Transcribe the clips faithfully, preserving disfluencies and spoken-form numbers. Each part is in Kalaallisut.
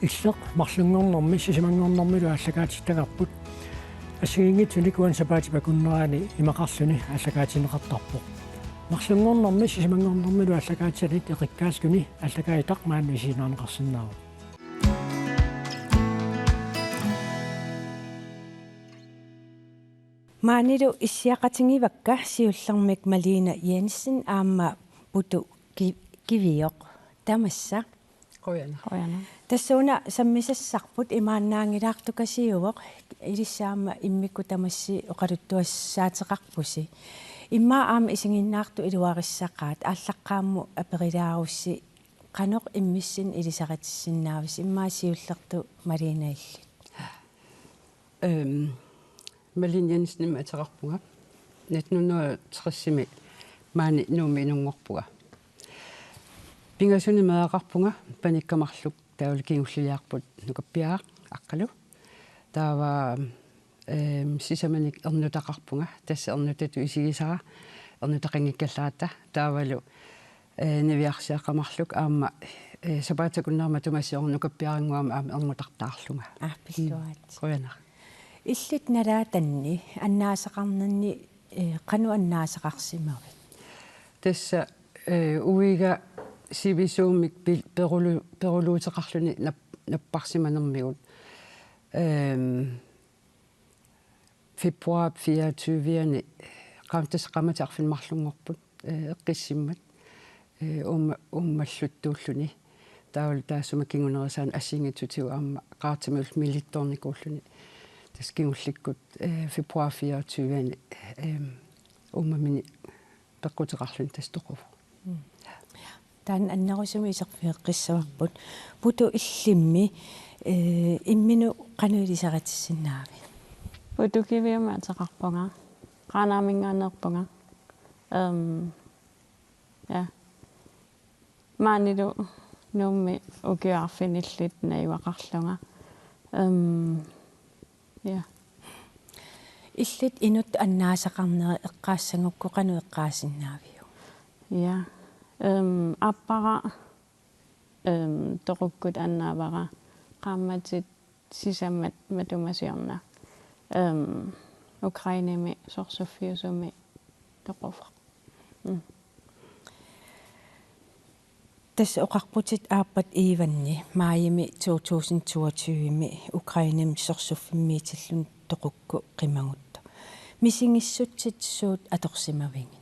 Illeq marlunngornermi sisamanngornermilu aallakaatittagarput. Assigiinngitsunik uani sapaatip akunnerani imaqarluni aallakaatinneqartarpoq. Marlunngornermi sisamanngornermilu aallakaatitanik eqikkaalluni aallakaatitaq maani isiginnaarneqarsinnaavoq. Maanilu issiaqatigivakka siullermik Malene Jensen aamma Putu Ki-, Kivioq. Tamassa. Qujanaq. Qujanaq. Tassuuna sammisassarput imaannaanngilaartukasiuvoq, ilissi aamma immikkut tamassi oqaluttuassaateqarpusi. Immaqa aamma isiginnaartut iluarissaqaat, aallaqqaammut aperilaarussi qanoq immissinnut ilisaritissinnaavisi, immaqa siullertut Malene illit. Øhm, Malene Jensenimik ateqarpunga. Nitten hundrede og tres-imi maani Nuummi inunngorpunga. Pingasunik meeraqarpunga, panikkama marluk, taavalu kingulliarput Nukappiaraq Aqqalu. Taava, øhm, sisamanik ernutaqarpunga, tassa ernutatut isigisara, ernutaqanngikkallarata. Taavalu, eh, niviarsiaqqat marluk aamma, eh, sapaatip akunnera matuma siorna Nukappiaranngua aamma ernutartaarlunga. Aa, pilluarit. Qujanaq. Illit nalaatanni annaasaqarninni, eh, qanoq annaasaqarsimavit? Tassa, eh, uiga sivisuumik pil-, perulu-, peruluuteqarluni nap-, napparsimanermigut. Øhm, februar fireogtyve-ani qaam-, tassa qaammatit arfineq-marlunngorput, eh, eqqissimmat, eh, uumma-, uummalluttuulluni. Taavalu taassuma kingunerisaanik assigiinngitsutigut aamma Qaqortumi ullut millittoornikuulluni. Tassa kingullikkut, eh, februar fireogtyve-ani, eh, uummamini peqquteqarluni tassa toquvoq. Mm. Taanna annerusumik iserfigeqqissavarput. Putu Illimmi, eh, imminut qanoq ilisaritissinnaaviuk? Putu Kiviumik ateqarpunga. Qaanaaminngaanneerpunga. Øhm, ja. Maanilu Nuummi ukiut arfinillit najugaqarlunga. Øhm, ja. Illit inuttut annaasaqarneri eqqaassagukku qanoq eqqaasinnaaviuk? Ja. Øhm, aappara, øhm, toqukkut annaavara qaammatit sisamat matuma siorna. Øhm, Ukrainemi sorsuffiusumi toquvoq. Mm. Tassa oqarputit aappat Ivanni maajimi to tusind toogtyve-mi Ukrainemi sorsuffimmiitilluni toqukku qimaguttoq. Misigissutsit suut atorsimavigit?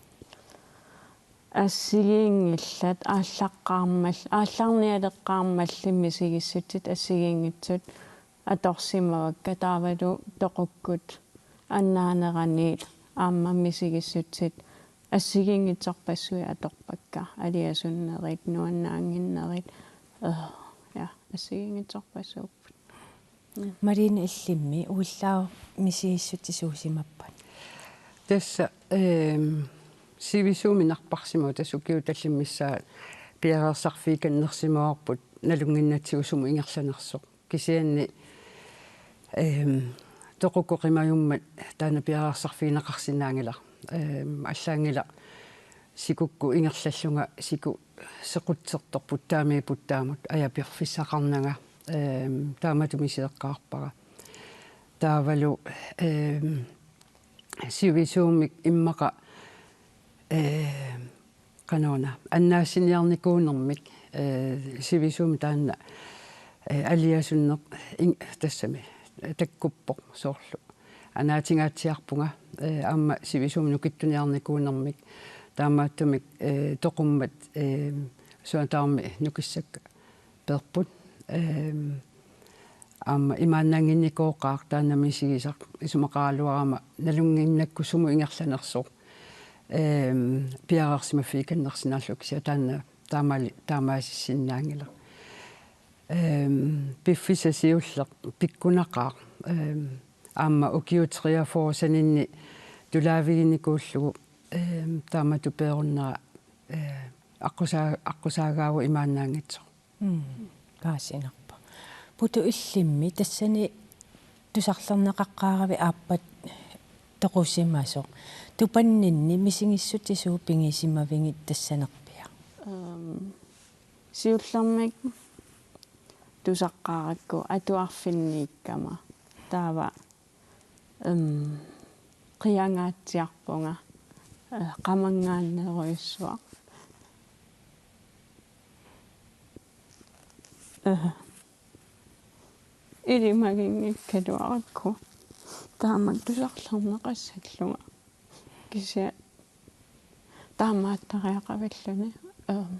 Assigiinngillat aallaqqaarmal-, aallarnialeqqaarmalli misigissutsit assigiinngitsut atorsimavakka, taavalu toqukkut annaaneraniit aamma misigissutsit assigiinngitsorpassuit atorpakka, aliasunnerit, nuannaannginnerit, øh, ja, assigiinngitsorpassuupput. Mm. Malene Illimmi ullaaq misigissutsit suusimappat? Tassa, øhm, sivisuumik napparsimavoq, tassa ukiut tallimat missaat piareersarfigikannersimavarput nalunnginnatsigu sumut ingerlanersoq. Kisianni, øhm, toqukkut qimagummat taanna piareersarfigineqarsinnaanngilaq. Øhm, allaanngilaq sikukkut ingerlallunga siku sequtsertorput taamaapput taamut aja piffissaqarnanga, øhm, taamatut misileqqaarpara. Taavalu, øhm, sivisuumik immaqa, øhm, qanoruna, annaassiniarnikuunermik, eh, sivisuumik taanna, eh, aliasunneq in-, tassami, eh, takkuppoq soorlu. Anaatingaatsiarpunga, eh, aamma sivisuumik nukittuniarnikuunermik, taamaattumik, eh, toqummat, eh, suataarmi nukissakka peerput. Ehm, aamma imaannaannginnikooqaaq taanna misigisaq, isumaqaraluarama nalunnginnakku sumut ingerlanersoq, ehm, piareersimaffigikannersinnaallugu, kisianni taanna taamaali-, taamaasissinnaanngilaq. Ehm, piffissaq siulleq pikkunaqaaq, ehm, aamma ukiut treogfyrre saninni tulaaviginikuullugu, ehm, taamatut peerunnera, eh, aqqusaa-, aqqusaagaavoq imaannaanngitsoq. Mm, paasinarpoq. Putu Illimmi tassani tusarlerneqaqqaaravit aappat toqusimasoq. Tupanninni misigissutsit suut pigisimavigit tassanerpiaq? Øhm, siullermik tusaqqaarakku atuarfinniikkama. Taava, em, qiangaatsiarpunga, eh, qamanngaannerujussuaq. Eh, ilimaginngikkaluarakku taamak tusarlerneqassallunga. Kisianni taamaattariaqavilluni, em,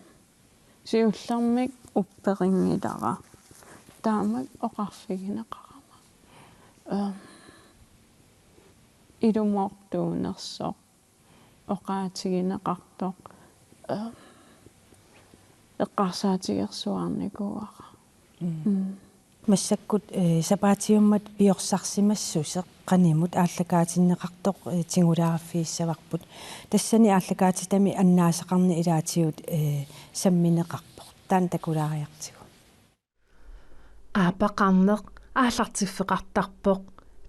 siullermik upperinngilara. Taamak oqarfigineqarama, em, ilumoortuunersoq, oqaatigineqartoq, em, eqqarsaatigersuarnikuuara. Mm. Mm. Massakkut, eh, sapaatiummat piorsarsimassuseq qanimut aallakaatinneqartoq, eh, tigulaarfigissavarput. Tassani aallakaatitami annaasaqarneq ilaatigut, eh, sammineqarpoq. Taanna takulaariartigu. Aappaqarneq aallartiffeqartarpoq.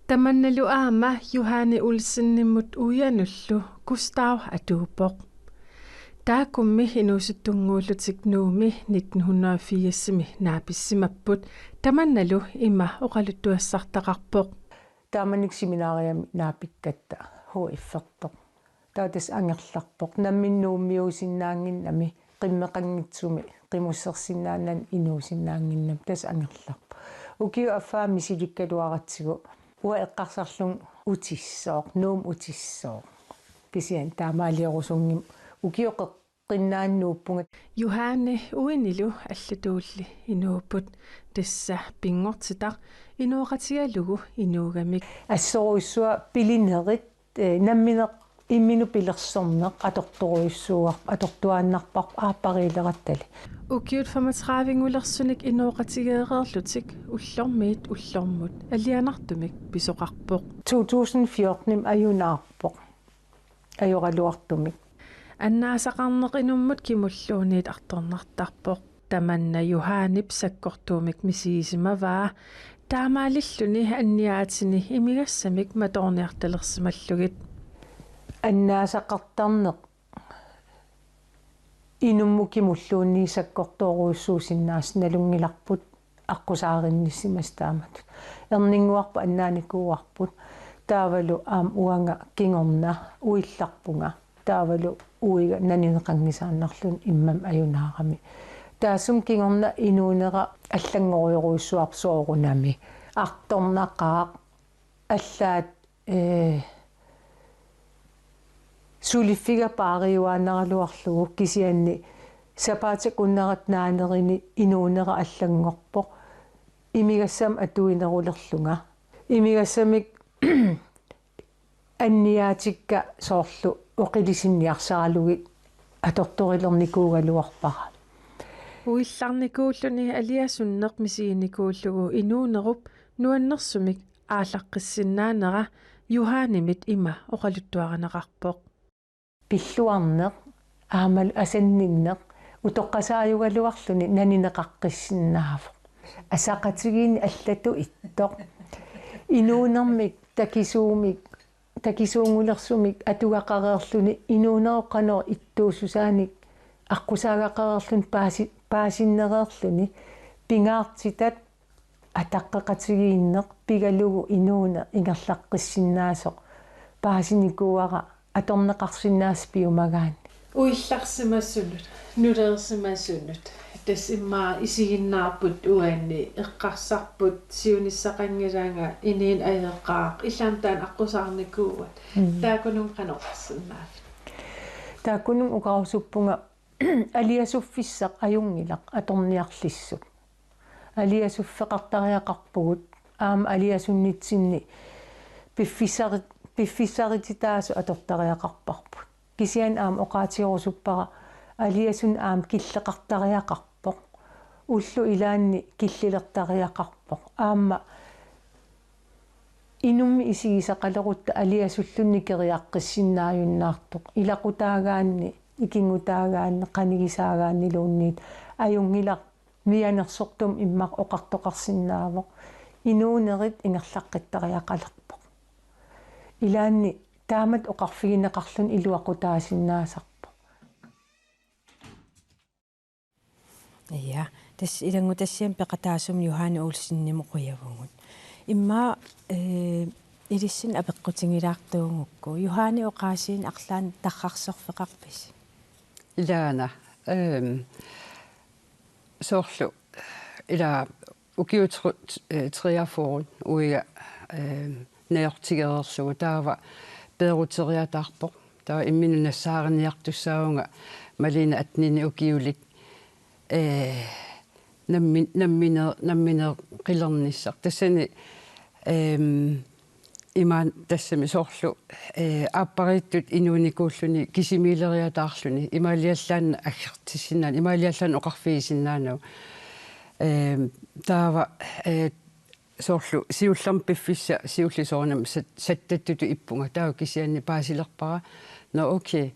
Tamannalu aamma Johanne Olsenimut uianullu Gustav atuuppoq. Taakkummi inuusuttunnguullutik Nuummi nitten hundrede og firsimi naapissimapput, tamannalu ima oqaluttuassartaqarpoq. Taamanikkut seminariami naapikkatta H F-ertoq. Taava tassa angerlarpoq. Nammineq Nuummiuusinnaannginnami, qimmeqanngitsumi, qimussersinnaanani inuusinnaannginnami, tassa angerlarpoq. Ukiup affaa misilikkaluaratsigu, uanga eqqarsarlunga utissooq, Nuummi utissooq. Kisianni taamaaliorusunngimmat ukiut qeqqinnaanni nuuppunga. Johanne uinilu allatuulli inuupput, tassa pinngortitaq inooqatigalugu inuugamik. Assorujussuaq pilinerit, eh, nammineq imminut pilersorneq atortorujussuuar-, atortuaannarparput aappariilerattali. Ukiut femogtredive-ngulersunik inooqatigeereerlutik ullormiit ullormut alianartumik pisoqarpoq. To tusind fjorten-imi ajunaarpoq. Ajoraluartumik. Annaasaqarneq inummut kimulluunniit artornartarpoq. Tamanna Johannep sakkortuumik misigisimavaa. Taamaalilluni anniaatini imigassamik matoorniartalersimallugit. Annaasaqartarneq inummut kimulluunniit sakkortoorujussuusinnaasut nalunngilarput aqqusaarinnissimasut taamatut. Erninnguarput annaanikuuarput. Taavalu aamma uanga kingorna uillarpunga. Taavalu uiga nanineqanngisaannarluni immamut ajunaarami. Taassuma kingorna inuunera allanngorujorujussuarpoq soorunami. Artornaqaaq, allaat, eh, suliffiga paariuaannaraluarlugu, kisianni sapaatip-akunnerata naanerini inuunera allanngorpoq. Imigassamik atuinerulerlunga. Imigassamik anniaatikka soorlu oqilisinniarsaralugit atortorilernikuugaluarpara. Uillarnikuulluni aliasunneq misiginikuullugu inuunerup nuannersumik aallaqqissinnaanera Johannemit ima oqaluttuarineqarpoq. Pilluarneq aammalu asanninneq utoqqasaajugaluarluni nanineqaqqissinnaavoq. Asaqatigiinneq allatut ittoq. Inuunermik takisuumik, takisuunngulersumik atugaqareerluni inuunerup qanoq ittuussusaanik aqqusaagaqareerluni paasi-, paasinnereerluni pingaartitat ataqqeqatigiinneq pigalugu inuuneq ingerlaqqissinnaasut paasinikuuara atorneqarsinnaasoq piumagaanni. Uillarsimasunut, nuleersimasunut, tassa immaqa isiginnaarput uani eqqarsarput siunissaqanngilanga inuuneq ajoqaaq, illit aamma taanna aqqusaarnikuuat. Mm. Taakkununnga qanoq oqarsinnaavit? Taakkununnga oqarusuppunga aliasuffissaq ajunngilaq atorniarlissut. Aliasuffeqartariaqarpugut, aamma aliasunnitsinni piffissari-, piffissarititaasut atortariaqarparput. Kisianni aamma oqaatigerusuppara aliasunneq aamma killeqartariaqarpoq. Ullut ilaanni killilertariaqarpoq. Aamma inummik isigisaqalerutta aliasulluunniit keriaqqissinnaajunnaartoq. Ilaqutaagaanni, ikinngutaagaanni, qanigisaagaanniluunniit ajunngilaq, mianersortumik immaqa oqartoqarsinnaavoq. Inuunerit ingerlaqqittariaqalerpoq. Ilaanni taamatut oqarfigineqarluni iluaqutaasinnaasarpoq. Ja, Tassa ilanngutassiami peqataasumik Johanne Olsenimut qujavugut. Immaqa, eh, ilissinnut apeqqutigilaartuugukku. Johanne oqaasiinik arlaannik tarrarsorfeqarpisi? Ilaana, ehm, soorlu, ila ukiut tr-, eh, treogfyrre uiga, ehm, najortigereerlugu taava peeruteriataarpoq. Taava imminut nassaariniartussaavunga Malene attenini ukiulik, eh, nammi-, nammine-, nammineqilernissaq. Tassani, ehm, imaanngilaq tassami soorlu, eh, aappariittut inuunikuulluni kisimiileriataarluni, imaaliallaannaq aggertissinnaanagu, imaaliallaannaq oqarfigisinnaanagu. Ehm, taava, eh, soorlu siullermik piffissaq siulleq soorunami sat-, sattattutut ippunga, taava kisianni paasilerpara. Nå, okay.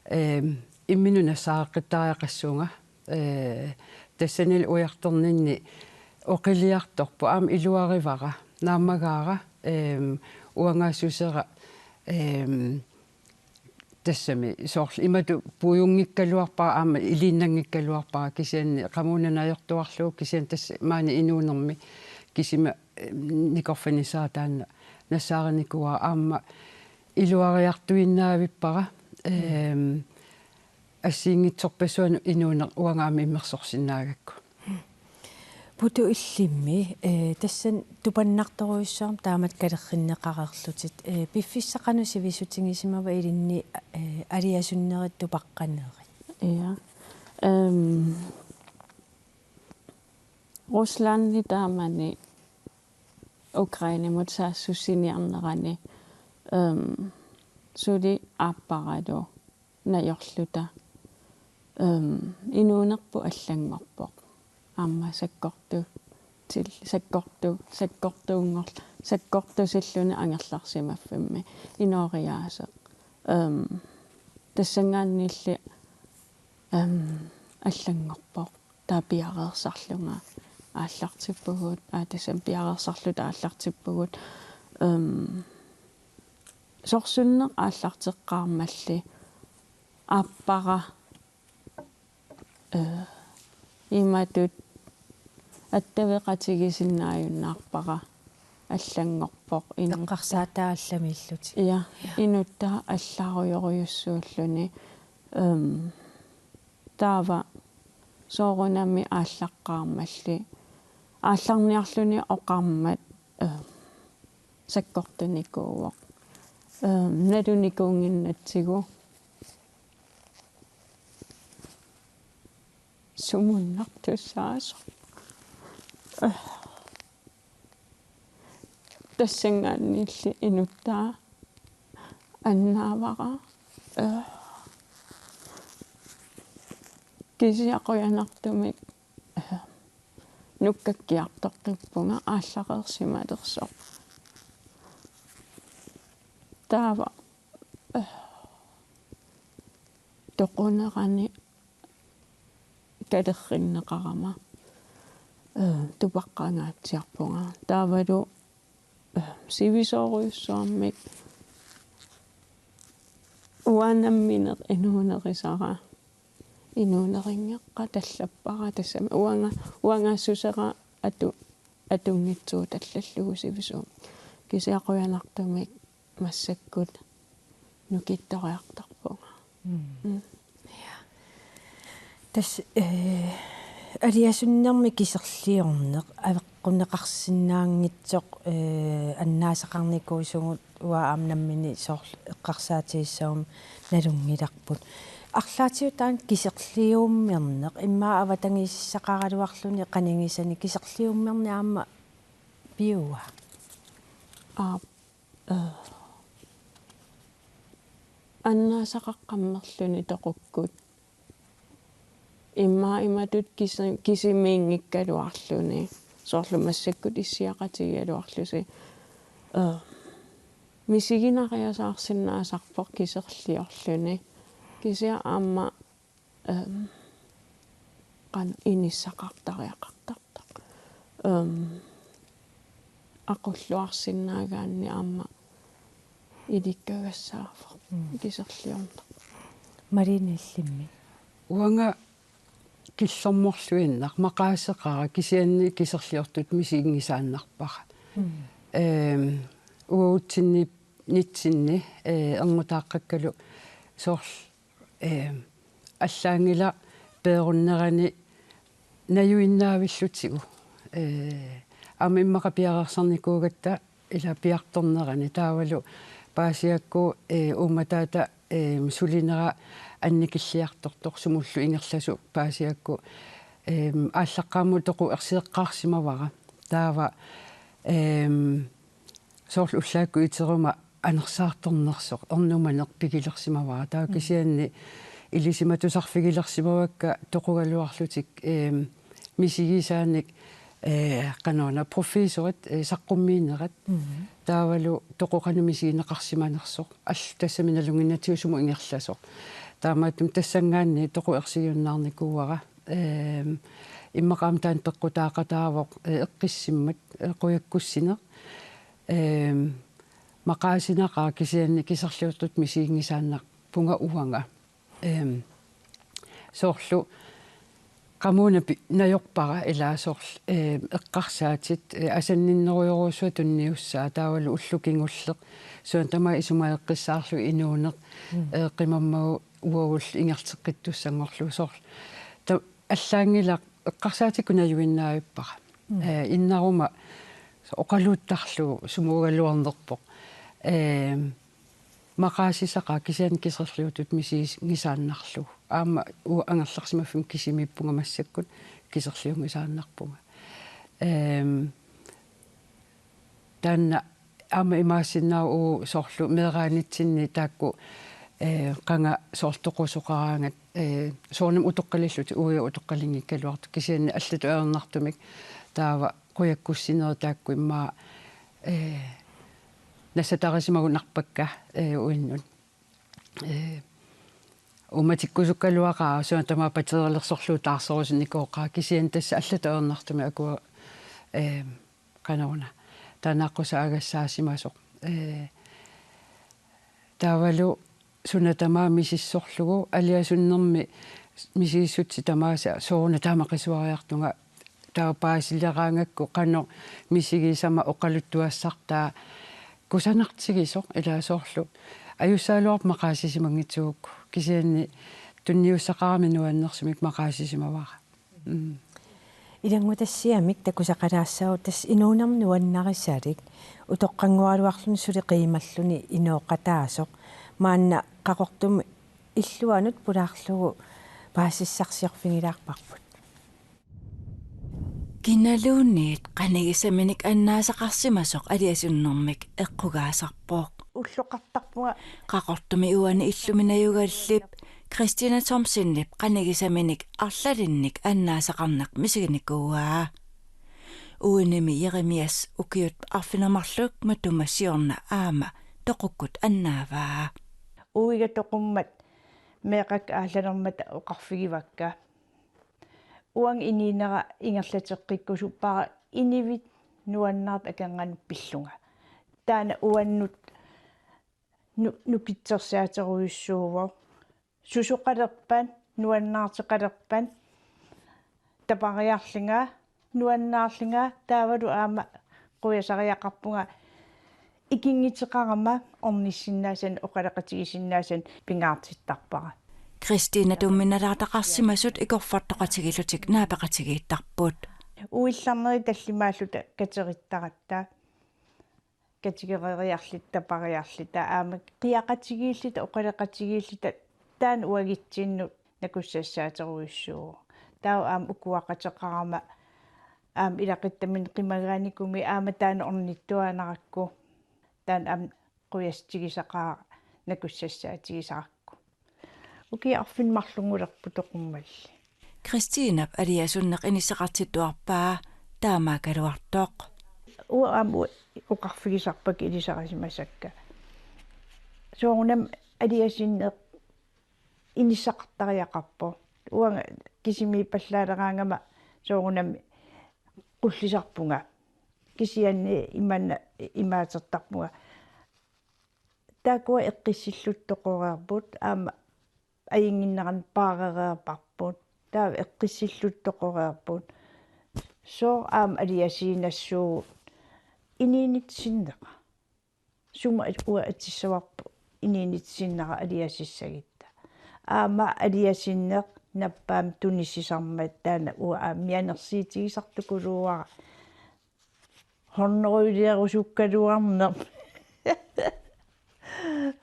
Ehm, imminut nassaareqqittariaqassuunga. Eh, tassanilu ujartorninni oqiliartorpoq, aamma iluarivara, naammagaara, ehm, uangaassusera, ehm, tassami soorlu imatut puigunngikkaluarpara, aamma iliinnanngikkaluarpara, kisianni qamuuna najortuarlugu, kisianni tassa maani inuunermi kisima, eh, nikorfinissara taanna nassaarinikuuara, aamma iluariartuinnavippara, ehm, assigiinngitsorpassuarnut inuuneq uanga aamma immersorsinnaagakku. Putu, illimmi, eh, tassani tupannartorujussuarmik taamatut kalerrinneqareerlutit, eh, piffissaq qanoq sivisutigisimava ilinni, eh, aliasunnerit tupaqqanerit? Ja. Ehm, Ruslandi taamani Ukrainemut saassussiniarnerani, ehm, suli aapparalu najorluta, ehm, inuunerput allanngorpoq. Aamma sakkortu-, til-, sakkortu-, sakkortuunngor-, sakkortusilluni angerlarsimaffimmi inooriaaseq. Ehm, tassanngaanniilli, ehm, allanngorpoq. Taava piareersarlunga aallartippugut, aa, tassami piareersarluta aallartippugut. Ehm, sorsunneq aallarteqqaarmalli aappara, eh, imatut attaveqatigisinnaajunnaarpara allanngorpoq. Inut-, eqqarsaataa allamiillutik. Ja, ja. Inuttaa allaarujorujussuulluni, ehm, taava soorunami aallaqqaarmalli. Aallarniarluni oqarmat, eh, sakkortunikuuvoq. Eh, nalunikuunnginnatsigu. Sumunnartussaasoq. Eh. Tassanngaanniilli inuttaa annaavara. Eh. Kisianni qujanartumik, eh, nukkakkiartoqqippunga aallareersimalersoq. Taava, eh, toqunerani kalerrinneqarama, eh, tupaqqangaatsiarpunga. Taavalu, eh, sivisoorujussuarmik uanga nammineq inuunerisara, inuunerinngeqqaartallappara tassami. Uanga-, uangaassusera atu-, atunngitsuutallallugu sivisuumik. Kisianni qujanartumik massakkut nukittoriartorpunga. Mm. Mm. Ja. Tassa, eh, aliasunnermi kiserliorneq aveqqunneqarsinnaanngitsoq, eh, annaasaqarnikuusugut, uanga aamma nammineq soorlu eqqarsaatigissaguma nalunngilarput. Arlaatigut taanna kiserliummerneq, immaqa avatangiisissaqaraluarluni qanigisani, kiserliummerneq aamma piua? Aap. Eh, annaasaqaqqammerluni toqukkut. Immaqa imatut kisi-, kisimiinngikkaluarluni. Soorlu massakkut issiaqatigigaluarlusi. Eh, misiginariasaarsinnaasarpoq kiserliorluni. Kisianni aamma, ehm, qanoq inissaqartariaqartartoq. Ehm, aqulluarsinnaagaanni aamma ilikkagassaavoq. Mm. Kiserliorneq. Malene, illimmi? Uanga Killormorluinnaq maqaaseqaara kisianni kiserliortutut misiginngisaannarpara. Mm. Ehm, uagutsinnit nitsinni, eh, erngutaaqqakkalu soorlu, eh, allaanngilaq peerunnerani najuinnaavillutigu. Eh, aamma immaqa piareersarnikuugatta ila piartornerani taavalu paasiakku, eh, uummataata, eh, sulinera annikilliartortoq sumullu ingerlasoq paasiakku, eh, aallaqqaammut toqu ersioqqaarsimavara. Taava, eh, soorlu ullaakkut iteruma anersaartornersoq, ernumaneq pigilersimavara. Taava Mm. kisianni ilisimatusarfigilersimavakka toqugaluarlutik, ehm, misigisaanik, eh, qanoruna professorit, eh, saqqummiinnerat. Mm. Taavalu toqu qanoq misigineqarsimanersoq. Allat tassami nalunnginnatsigu sumut ingerlasoq. Taamaattumik tassanngaanniit toqu ersigiunnaarnikuuara. Ehm, immaqa aamma taanna peqqutaaqataavoq, eh, eqqissimmat, eh, qujakkussineq. Ehm, maqaasinaqaaq kisianni kiserliortutut misiginngisaannarpunga uanga. Ehm, soorlu qamuuna pi-, najorpara ila soorlu, ehm, eqqarsaatit, eh, asanninnerujorujussuaq tunniussaaq taavalu ullut kingulleq. Suna tamaat isumageqqissaarlugu inuuneq, Mm. eh, qimammagu uagullu ingerlateqqittussanngorlugu soorlu. Ta-, allaanngilaq eqqarsaatikkut najuinnaavippara. Mm. Eh, innaruma oqaluttarlugu sumuugaluarnerpoq. Ehm, maqaasisaqaaq kisianni kiserliortutut misiginngisaannarlugu. Aamma uanga angerlarsimaffimmi kisimiippunga massakkut kiserliunngisaannarpunga. Ehm, taanna aamma imaassinnaavoq uagut soorlu meeraanitsinni taakku, eh, qanga soorlu toqusoqaraangat, eh, soorunami utoqqalillutik, uiga utoqqalinngikkaluartut kisianni allatut ajornartumik taava qujakkussinerit taakku immaqa, eh, nassatarisimagukku narpakka, eh, uinnut. Eh, uummatikkusukkaluaqaaq suna tamaat pateerilersorlugu taarserusunnikooqaaq kisianni tassa allatut ajornartumik akua, eh, qanoruna taanna aqqusaagassimasoq. Eh, taavalu suna tamaat misissorlugu aliasunnermi misigissutsit tamaasa soorunami taama qisuariartunga taava paasileraangakku qanoq misigisama oqaluttuassartaa kusanartigisoq ila soorlu. Ajussagaluarpoq maqaasisimanngitsuugukku kisianni tunniussaqarami nuannersumik maqaasisimavara. Mm. Ilanngutassiamik takusaqalaassaagut tassa inuunermi nuannarisalik utoqqanngoraluarluni suli qiimalluni inooqataasoq maanna Qaqortumi illuanut pulaarlugu paasissarsiorfigilaarparput. Kinaluunniit qanigisaminik annaasaqarsimasoq aliasunnermik eqqugaasarpoq. Ulloqartarpunga. Qaqortumi uani illumi najugallip Christina Thomsenip qanigisaminik arlalinnik annaasaqarneq misiginikuuaa. Uinimi Jeremias ukiut arfineq-marluk matuma siorna aamma toqukkut annaavaa. Uiga toqummat meeqqakka aallalermata oqarfigivakka. Uanga inuunera ingerlateqqikkusuppara inivit nuannaartut akornannut pillunga. Taanna uannut nu-, nukittorsaaterujussuuvoq. Susoqalerpat, nuannaarteqalerpat, tapariarlunga, nuannaarlunga, taavalu aamma qujasariaqarpunga ikinnguteqarama ornissinnaasannik oqaloqatigisinnaasannik pingaartittarpara. Christina tumminnalaartaqarsimasut ikorfartoqatigiillutik naapeqatigiittarput. Uillarnerit tallimaalluta katerittaratta, kategoreeriarluta, tapariarluta, aamma qiaqatigiilluta, oqaloqatigiilluta, taanna uagutsinnut nakussassaaterujussuuvoq. Taava aamma ukuaqateqarama, aamma ilaquttaminnik qimagaanikkumi aamma taanna ornittuaannarakku, taanna aamma qujassutigisaqaara nakussassaatigisaqarakku. Ukiut arfineq-marlunngulerput toqummalli. Christinap aliasunneq inissaqartittuarpaa taamaakkaluartoq. Uanga aamma u-, oqarfigisarpakka ilisarisimasakka. Soorunami aliasunneq inissaqartariaqarpoq. Uanga kisimiippallaaleraangama soorunami qullisarpunga. Kisianni imanna imaatertarpunga. Taakkua eqqissillutik toqoreerput, aamma ajunnginnerani paarereerparput. Taava eqqissillutik toqoreerput. Sooq aamma aliasiinnassaagut inuunitsinneqa. Sumut uanga atissavarput inuunitsinnera aliasissagutta. Aamma aliasinneq nappaamik tunisisarmat taanna uanga aamma mianersuutigisartukuluuara. Hundredelerusukkaluarnermi.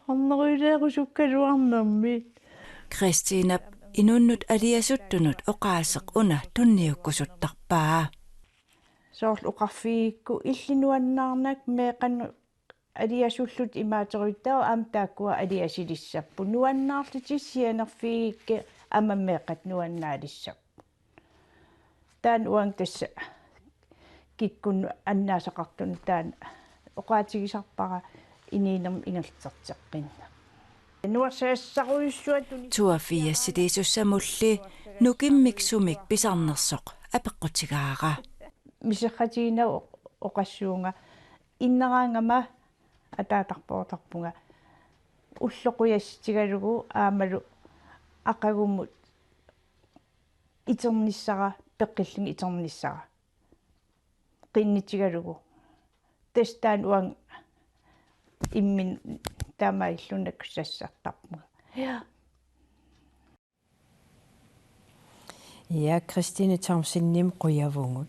Hundredelerusukkaluarnermi. Kristinap inunnut aliasuttunut oqaaseq una tunniukkusuttarpaa. Soorlu oqarfigigukku illit nuannaarnakku meeqqanut aliasullutit imaateruttaa aamma taakkua aliasilissapput. Nuannaarlutit sianerfigigakkit aamma meeqqat nuannaalissapput. Taanna uanga tassa kikkunnut annaasaqartunut taanna oqaatigisarpara inuunermi ingerlateqqinnera. Nuersassarujussuaq tuni- Toogfirsiliisussamulli nukimmik sumik pisarnersoq apeqqutigaara. Miserratiginnagu oqassuunga inneraangama ataatarpoortarpunga ulloq qujassutigalugu aammalu aqagumut iternissara peqqillunga iternissara qinnutigalugu. Tassa taanna uanga imminut taamaalillunga nakkussassartarpunga. Ja. Ja, Kristine Thomsenimut qujavugut.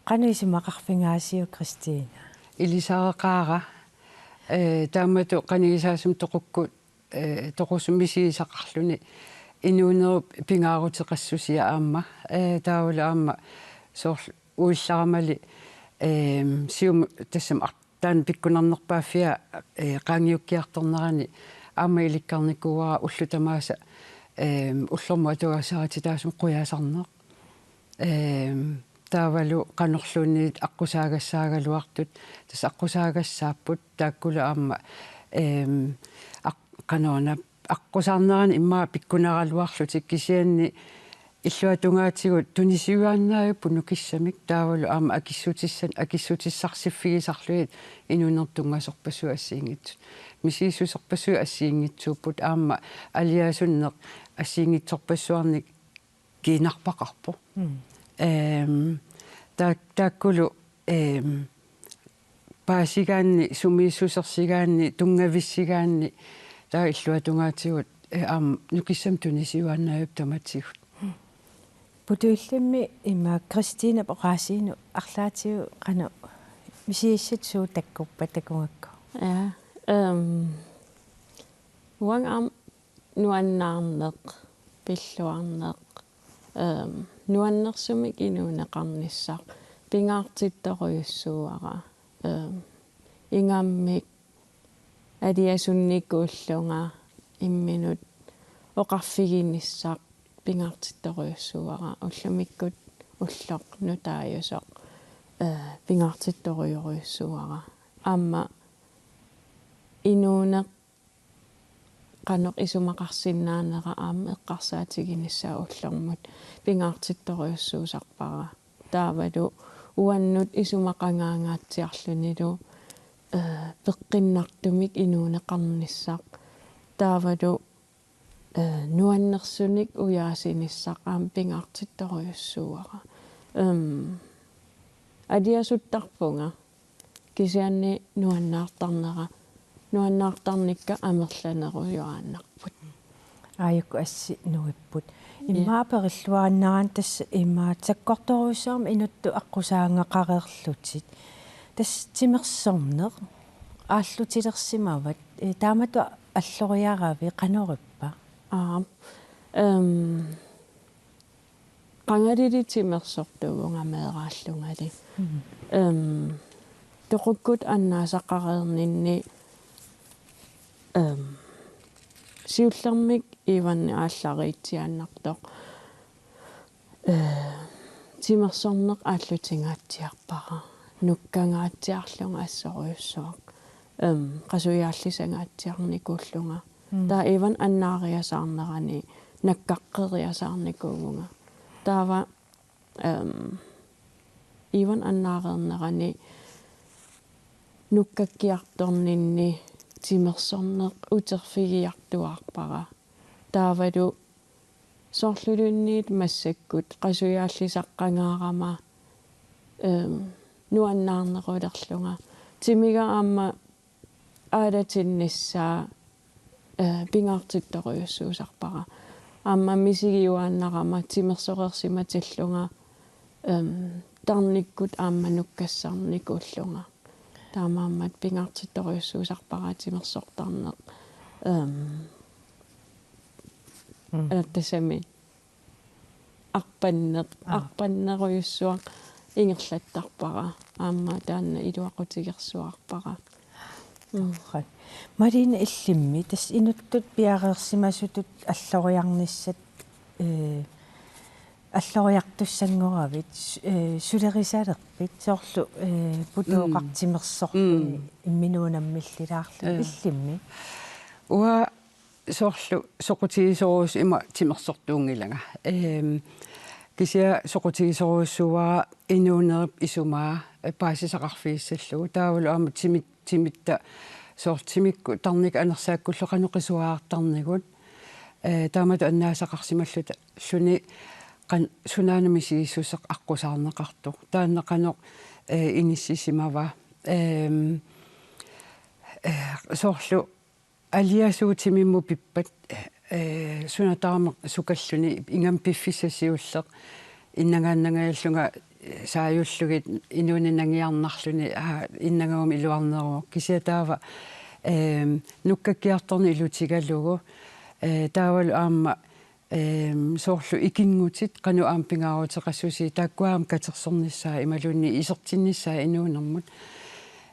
Qanoq isumaqarfigaasiuk, Kristine? Ilisariaqaara, eh, taamatut qanigisaasumik toqukkut, eh, toqussumik misigisaqarluni inuunerup pingaaruteqassusia aamma, eh, taavalu aamma soorlu uillaramali, eh, siumut tassami ar-, taanna pikkunarnerpaaffia, eh, qaangiukkiartornerani aamma ilikkarnikuuara ullut tamaasa, eh, ullormut atugassarititaasumik qujasarneq. Eh, taavalu qanorluunniit aqqusaagassaagaluartut, tassa aqqusaagassapput taakkulu aamma, eh, aq-, qanoruna aqqusaarnerani immaqa pikkunaraluarlutik kisianni illuatungaatigut tunisiuaannaajupput nukissamik taavalu aamma akissutissan-, akissutissarsiffigisarlugit inuunerput tunngasorpassuit assigiinngitsut. Misigissuserpassuit assigiinngitsuupput aamma aliasunneq assigiinngitsorpassuarnik kiinarpaqarpoq. Mm. Ehm, taa-, taakkulu, ehm, paasigaanni, sumiissusersigaanni, tunngavissigaanni, taava illuatungaatigut, eh, aamma nukissamik tunisiuaannaajupput tamatigut. Putuillimmi ima Kristinep oqaasiinut arlaatigut qanoq misigissut suut takkuppat takugakku? Ja, ehm, uanga aamma nuannaarneq, pilluarneq, ehm, nuannersumik inuuneqarnissaq, pingaartittorujussuuara, ehm, ingammik aliasunnikuullunga imminut oqarfiginissaq, pingaartittorujussuuara, ullumikkut ulloq nutaajusoq, eh, pingaartittorujorujussuuara. Aamma inuuneq qanoq isumaqarsinnaanera aamma eqqarsaatiginissaa ullormut pingaartittorujussuusarpara. Taavalu uannut isumaqangaangaatsiarlunilu, eh, peqqinnartumik inuuneqarnissaq. Taavalu, eh, nuannersunik ujaasinissaq aamma pingaartittorujussuuara. Ehm, aliasuttarpunga. Kisianni nuannaartarnera, nuannaartarnikka amerlanerujuaannarput. Aajuku assi nuipput. Ja. Immaqa perilluarinnerani tassa immaqa sakkortoorujussuarmik inuttut aqqusaagaqareerlutit. Tassa timersorneq aallutilersimavat. Eh, taamatut alloriaravit qanorippa? Aap. Ehm, qangalili timersortuvunga meeraallungali. Mm. Ehm, toqukkut annaasaqareerninni, ehm, siullermik Ivanni aallariitsiaannartoq, eh, timersorneq aallutingaatsiarpara. Nukkangaatsiarlunga assorujussuaq. Ehm, qasujaallisangaatsiarnikuullunga. Mm. Taava Ivan annaariasaarnerani nakkaqqeriasaarnikuuvunga. Taava, ehm, Ivan annaareernerani nukkakkiartorninni timersorneq uterfigiartuaarpara. Taavalu Soorluluunniit massakkut qasujaallisaqqangaarama, ehm, nuannaarnerulerlunga. Timiga aamma aalatinnissaa, eh, pingaartittorujussuusarpara. Aamma misigiuaannarama timersoreersimatillunga, ehm, tarnikkut aamma nukkassarnikuullunga. Taamaammat pingaartittorujussuusarpara timersortarneq. Ehm, Mm. Tassami arpanneq, Aa. arpannerujussuaq ingerlattarpara. Aamma taanna iluaqutigersuarpara. Mm. Qaa. Malene, illimmi tassa inuttut piareersimasutut alloriarnissat, eh, alloriartussanngoravit, s-, eh, sulerisalerpit, soorlu, eh, putuuqartimersorluni Mm. imminut unammillilaarluni, Eh. illimmi? Uanga soorlu soqutigisorujussuaq ima timersortuunngilanga. Ehm, kisianni soqutigisorujussuuara inuunerup isumaa, eh, paasisaqarfigissallugu. Taavalu aamma timit-, timitta soorlu timikkut tarnikkut anersaakkullu qanoq qisuariartarnigut. Eh, taamatut annaasaqarsimalluta-, -lluni qan-, sunaana misigissuseq aqqusaarneqartoq. Taanna qanoq, eh, inissisimava. Ehm, eh, soorlu aliasuut timimmut pippat, eh, suna tamarmi sukalluni ingammik piffissaq siulleq innangaannangajallunga, eh, saajullugit inuuneq nangiarnarluni, aa, innangaguma iluarneruvoq. Kisianni taava, ehm, nukkakkiartorneq ilutigalugu, eh, taavalu aamma, ehm, soorlu ikinngutit qanoq aamma pingaaruteqassusii, taakkua aamma katersornissaat imaluunniit isertinnissaat inuunermut.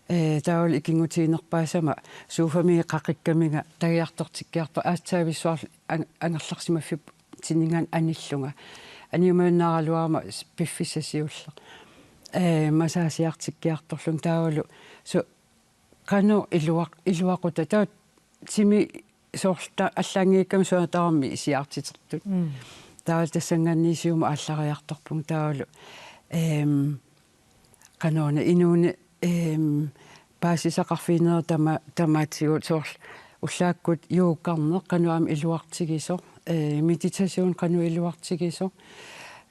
Eh, taavalu ikinngutiginerpaasama sofamiit qaqikkaminga tagiartortikkiartorpoq, aatsaavissuarlu ang-, angerlarsimaffitsinninngaanniit anillunga. Aniumaannaaraluarama s-, piffissaq siulleq. Eh, massageertikkiartorlunga taavalu. So, qanoq iluaq-, iluaqutat, taava timi soorlu ta-, allaanngikkami suna tamarmi isiaartitertut. Mm. Taava tassanngaanniit siumut aallariartorpunga taavalu. Ehm, qanoq-una inuuneq, ehm, paasisaqarfiginerit tama-, tamaatigut soorlu ullaakkut yogarneq qanoq aamma iluartigisoq, eh, meditation qanoq iluartigisoq,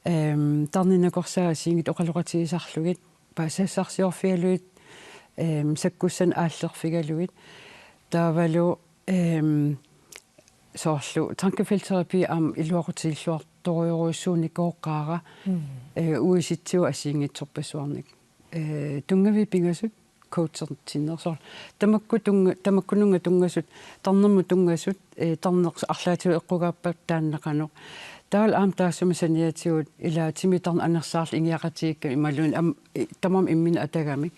ehm, tarnip nakorsaa assigiinngitsut oqaloqatigisarlugit, paasisassarsiorfigalugit, ehm, sakkussanik aallerfigalugit. Taavalu, ehm, soorlu tankefeltterapi aamma iluaqutigilluartorujorujussuunikooqqaara, Mm. eh, uisitsiu assigiinngitsorpassuarnik. Eh, tunngaviit pingasut coachertinneq soorlu. Tamakku tunnga-, tamakkununnga tunngasut, tarnermut tunngasut, eh, tarneq arlaatigut eqqugaappat taanna qanoq. Taavalu aamma taassuma saniatigut ilaa timi tarneq anersaarlugu ingiaqatigiikkami imaluunniit am-, i-, tamarmik imminnut atagamik.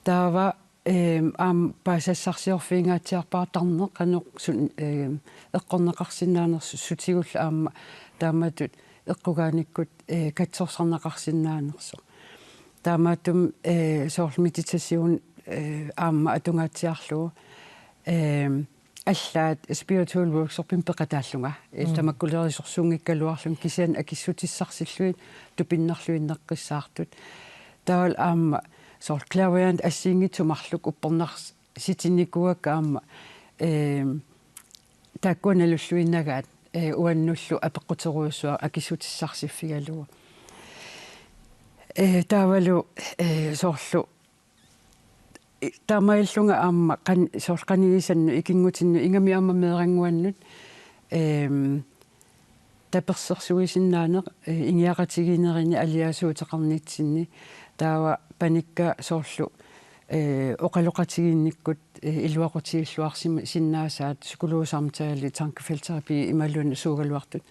Taava, ehm, aamma paasisassarsiorfigingaatsiarpara tarneq qanoq sun-, ehm, eqqorneqarsinnaanersoq, sutigullu aamma taamatut eqqugaanikkut, eh, katsorsarneqarsinnaanersoq. Taamaattumik, eh, soorlu meditation, eh, aamma atungaatsiarlugu, ehm, allaat spiritual workshopimik peqataallunga. Eh, Mm. tamakkulerisorsuunngikkaluarlunga kisianni akissutissarsiorlugit tupinnarluinnaqqissaartut. Taavalu aamma soorlu clairvoyant assigiinngitsut marluk uppernarsitinnikuuakka aamma, ehm, taakkua nalulluinnagaat, eh, uannullu apeqquterujussuaq akissutissarsiffigalugu. Eh, taavalu, eh, soorlu, i-, taamaallunga aamma qan-, soorlu qanigisannut, ikinngutinnut, ingammik aamma meerannguannut, ehm, tapersersuisinnaaneq, eh, ingiaqatigiinnerini aliasuuteqarnitsinni, taava panikka soorlu, eh, oqaloqatigiinnikkut, eh, iluaqutigilluarsim-, sinnaasaat psykologsamtale, tankefeltterapi imaluunniit suugaluartut.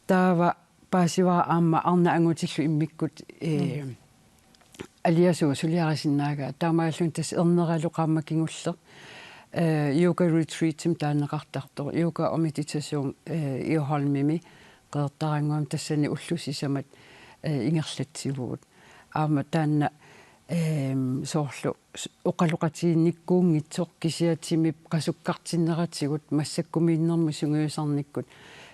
Taava paasivara aamma arnat angutillu immikkut, eh, Mm. aliasuut suliarisinnaagaat. Taamaalilluni tassa erneralu qaammat kingulleq, eh, yoga retreatimik taaneqartartoq, yoga og meditation, eh, Egholmimi Qeqertarannguami, tassani ullut sisamat, eh, ingerlatsivugut. Aamma taanna, ehm, soorlu s-, oqaloqatiginnikkuunngitsoq kisianni timip qasukkartinneratigut massakkumiinnermik sungiusarnikkut,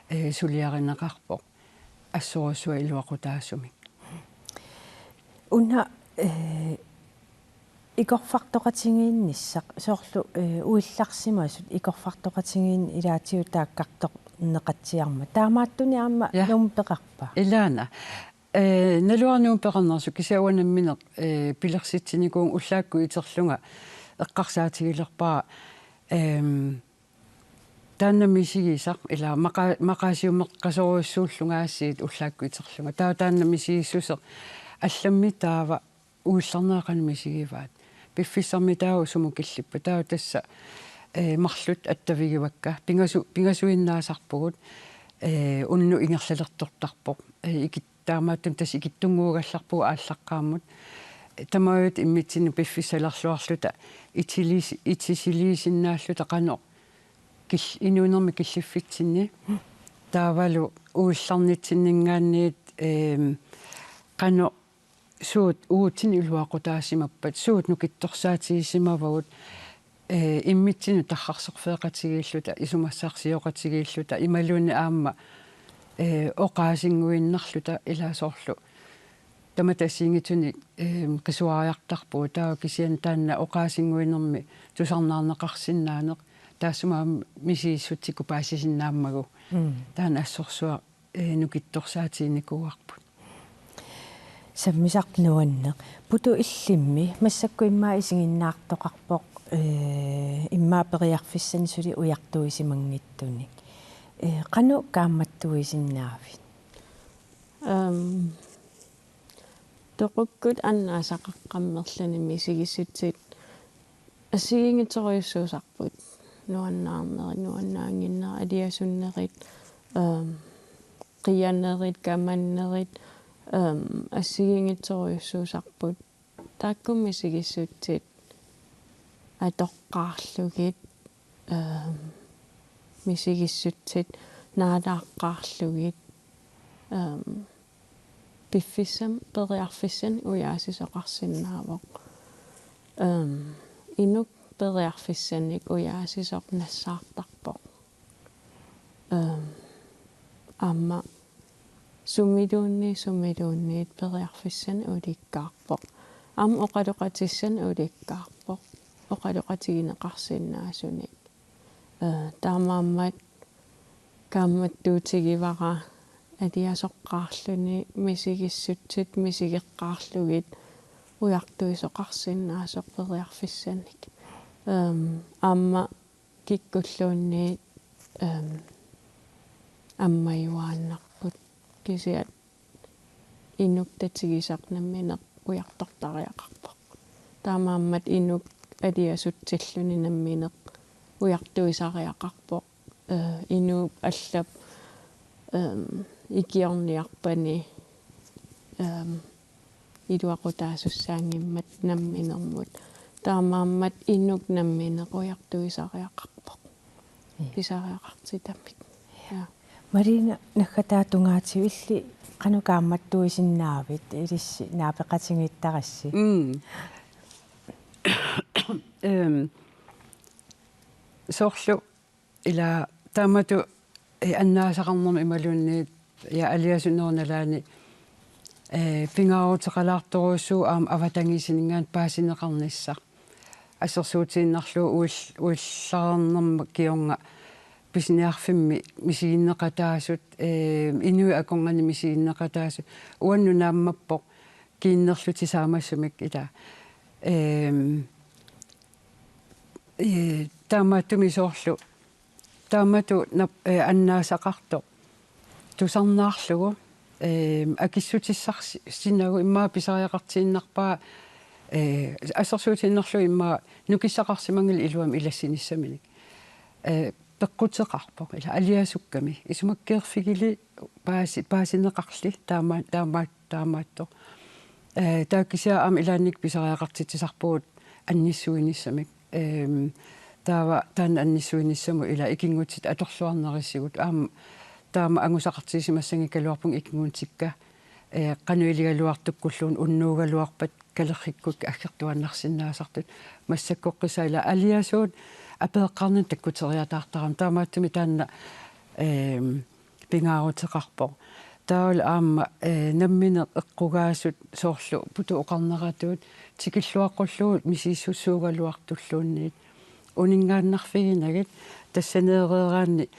eh, suliarineqarpoq. Assorujussuaq iluaqutaasumik. Una, eh, ikorfartoqatigiinnissaq, soorlu, eh, uillarsimasut ikorfartoqatigiinneq ilaatigut taakkartoq-, neqatsiarmat. Taamaattunik aamma Ja. Nuummi peqarpa? Ilaana. Eh, naluara Nuummi peqarnersoq kisianni uanga nammineq, eh, pilersitsinikuuvunga ullaakkut iterlunga eqqarsaatigilerpara, ehm, taanna misigisaq ila maqa-, maqaasiumeqqasorujussuullunga aasiit ullaakkut iterlunga. Taava taanna misigissuseq allammi taava uillarnerat qanoq misigivaat. Piffissami taava sumut killippat. Taava tassa, eh, marluk attavigivakka. Pingasu-, pingasuinnaasarpugut, eh, unnuk ingerlalertortarpoq. Eh, ikit-, taamaattumik tassa ikittunnguugallarpugut aallaqqaammut. Tamaviat immitsinnut piffissalerluarluta itiliis-, itisiliisinnaalluta qanoq kil-, inuunermi killiffitsinni. Taavalu uillarnitsinninngaanniit, ehm, qanoq suut uatsinnut iluaqutaasimappat, suut nukittorsaatigisimavagut, eh, immitsinnut tarrarsorfeeqatigiilluta, isumassarsioqatigiilluta, imaluunniit aamma, eh, oqaasinnguinnarluta ilaa soorlu. Tamatta assigiinngitsunik, eh, qisuariartarpugut, taava kisianni taanna oqaasinnguinermi tusarnaarneqarsinnaaneq, taassuma aamma misigissutsikkut paasisinnaammagu. Mm. Taanna assorsuaq eh, nukittorsaatiginikuuarput. Sammisaq nuanneq. Putu illimmi massakkut immaqa isiginnaartoqarpoq, eh, immaqa periarfissanik suli ujartuisimanngitsunik. Eh, qanoq kaammattuisinnaavit? Ehm, toqukkut annaasaqaqqammerluni misigissutsit assigiinngitsorujussuusarput. Nuannaarnerit, nuannaannginnerit, aliasunnerit, ehm, qianerit, kamannerit, ehm, assigiinngitsorujussuusarput. Taakku misigissutsit atoqqaarlugit, ehm, misigissutsit naalaaqqaarlugit, ehm, piffissami periarfissanik ujaasisoqarsinnaavoq. Ehm, inuk periarfissanik ujaasisoq nassaartarpoq. Ehm, aamma sumiluunniit, sumiluunniit periarfissanik ulikkaarpoq. Aamma oqaloqatissanik ulikkaarpoq. Oqaloqatigineqarsinnaasunik. Eh, taamaammat kaammattuutigivara aliasoqqaarluni misigissutsit misigeqqaarlugit ujartuisoqarsinnaasoq periarfissanik. Ehm, aamma kikkulluunniit, ehm, ammajuaannarput kisianni inuk tatigisaq nammineq ujartortariaqarpoq. Taamaammat inuk aliasutsilluni nammineq ujartuisariaqarpoq. Eh, inuup allap, ehm, ikiorniarpani, ehm, iluaqutaasussaanngimmat namminermut. Taamaammat inuk nammineq ujartuisariaqarpoq. Ii. Pisariaqartitamik. Ja. Marina, naggataata tungaatigut illit qanoq kaammattuisinnaavit, ilissi naapeqatigiittarassi? Mm. Ehm, soorlu ila taamatut, eh, annaasaqarnermi imaluunniit ja aliasunerup nalaani, eh, pingaaruteqalaartorujussuuvoq aamma avatangiisininngaanniit paasineqarnissaq. Assersuutigiinnarlugu uill-, uillaarnerma kingorna pisiniarfimmi misiginneqataasut, eh, inuit akornanni misiginneqataasut. Uannut naammappoq kiinnerlutik saamassumik ila. Ehm, eh, taamaattumik soorlu taamatut nap-, eh, annaasaqartoq tusarnaarlugu, eh, akissutissarsi-, sinagu immaqa pisariaqartiinnarpara, eh, assersuutigiinnarlugu immaqa nukissaqarsimanngilaq iluamik ilassinissaminik. Eh, peqquteqarpoq ila aliasukkami. Isumakkeerfigili paasi-, paasineqarli taama-, taama-, taamaattoq. Eh, taava kisianni aamma ilaannikkut pisariaqartitsisarpugut annissuinissamik. Ehm, taava taanna annissuinissamut ila ikinngutit atorluarnerisigut. Aamma taama angusaqartigisimassanngikkaluarpunga ikinngutikka, eh, qanoq iligaluartukkulluunniit unnuugaluarpat kalerrikkut aggertuaannarsinnaasartut. Massakkorpiaq ila aliasuut apeeqqaarnani takkuteriataartarami. Taamaattumik taanna, ehm, pingaaruteqarpoq. Taavalu aamma, eh, nammineq eqqugaasut soorlu Putu oqarneratut tikilluaqqullugu misigissutsit suugaluartulluunniit uninngaannarfiginagit tassaneereeraanni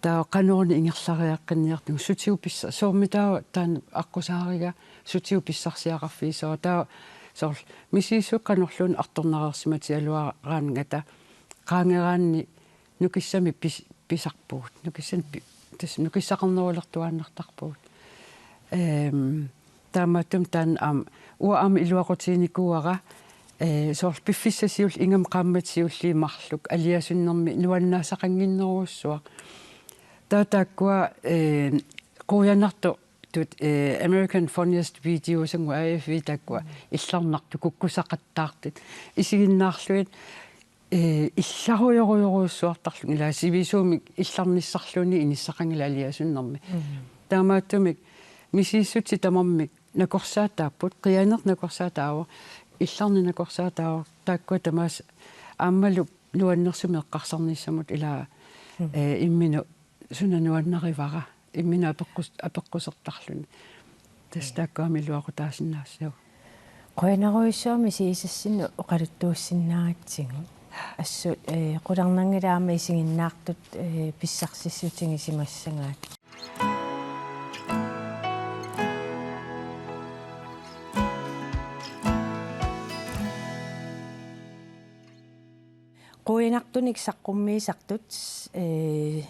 Taava qanoruna ingerlariaqqinniartugut sutigut pissa-, soormi taava taanna aqqusaariga sutigut pissarsiaqarfigisara. Taava soorlu misissuit qanorluunniit artornareersimatigaluaraangata qaangeraanni nukissamik pis-, pisarpugut. Nukissanik pi-, tassa nukissaqarnerulertuaannartarpugut. Ehm, taamaattumik taanna aamma, uanga aamma iluaqutiginikuuara, eh, soorlu piffissap siulliup ingammik qaammatit siulliit marluk aliasunnermi nuannaasaqannginnerujussuaq. Taava taakkua, eh, quianartutut, eh, American Funniest Videos, sangu A F V taakkua illarnartut kukkusaqattaartut. Isiginnaarlugit, eh, illarujorujorujussuartarlugit, ila sivisuumik illarnissarluunniit inissaqanngilaq aliasunnermi. Mm. Taamaattumik misissutit tamarmik nakorsaataapput, quianeq nakorsaataavoq, illarneq nakorsaataavoq, taakkua tamaasa aammalu nuannersumik eqqarsarnissamut ila, mm, eh, imminut suna nuannarivara, imminut apeqqus-, apeqqusertarluni. Tassa taakkua aamma iluaqutaasinnaassavagut. Qujanarujussuaq misissutsinnut oqaluttuussinnaagatsigu. Assut, eh, qularnanngilaq aamma isiginnaartut, eh, pissarsissutigisimassagaat. Quianartunik saqqummiisartut, eh,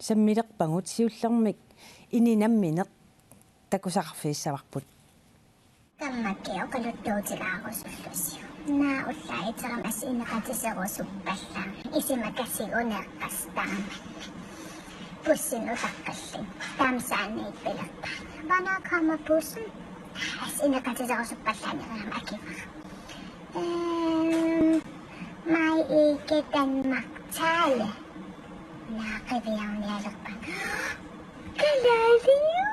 sammilerpagut, siullermik ini nammineq takusaqarfigissavarput. Kammakkit oqaluttuutilaarusullusiuk. Naak ullaaq iterama assut ineqatiseerusuppallaarami. Isumakasiuneeqqassitaamanna. Bussinut utaqqilluni. Taamsaaniit pilerpaat: Hvornår kommer bussen? Assut ineqatiseerusuppallaarami akivara. Ehm, Maj Ikke Danmark Tale. Naak qiviarnialerpaat: Kalaaliuit!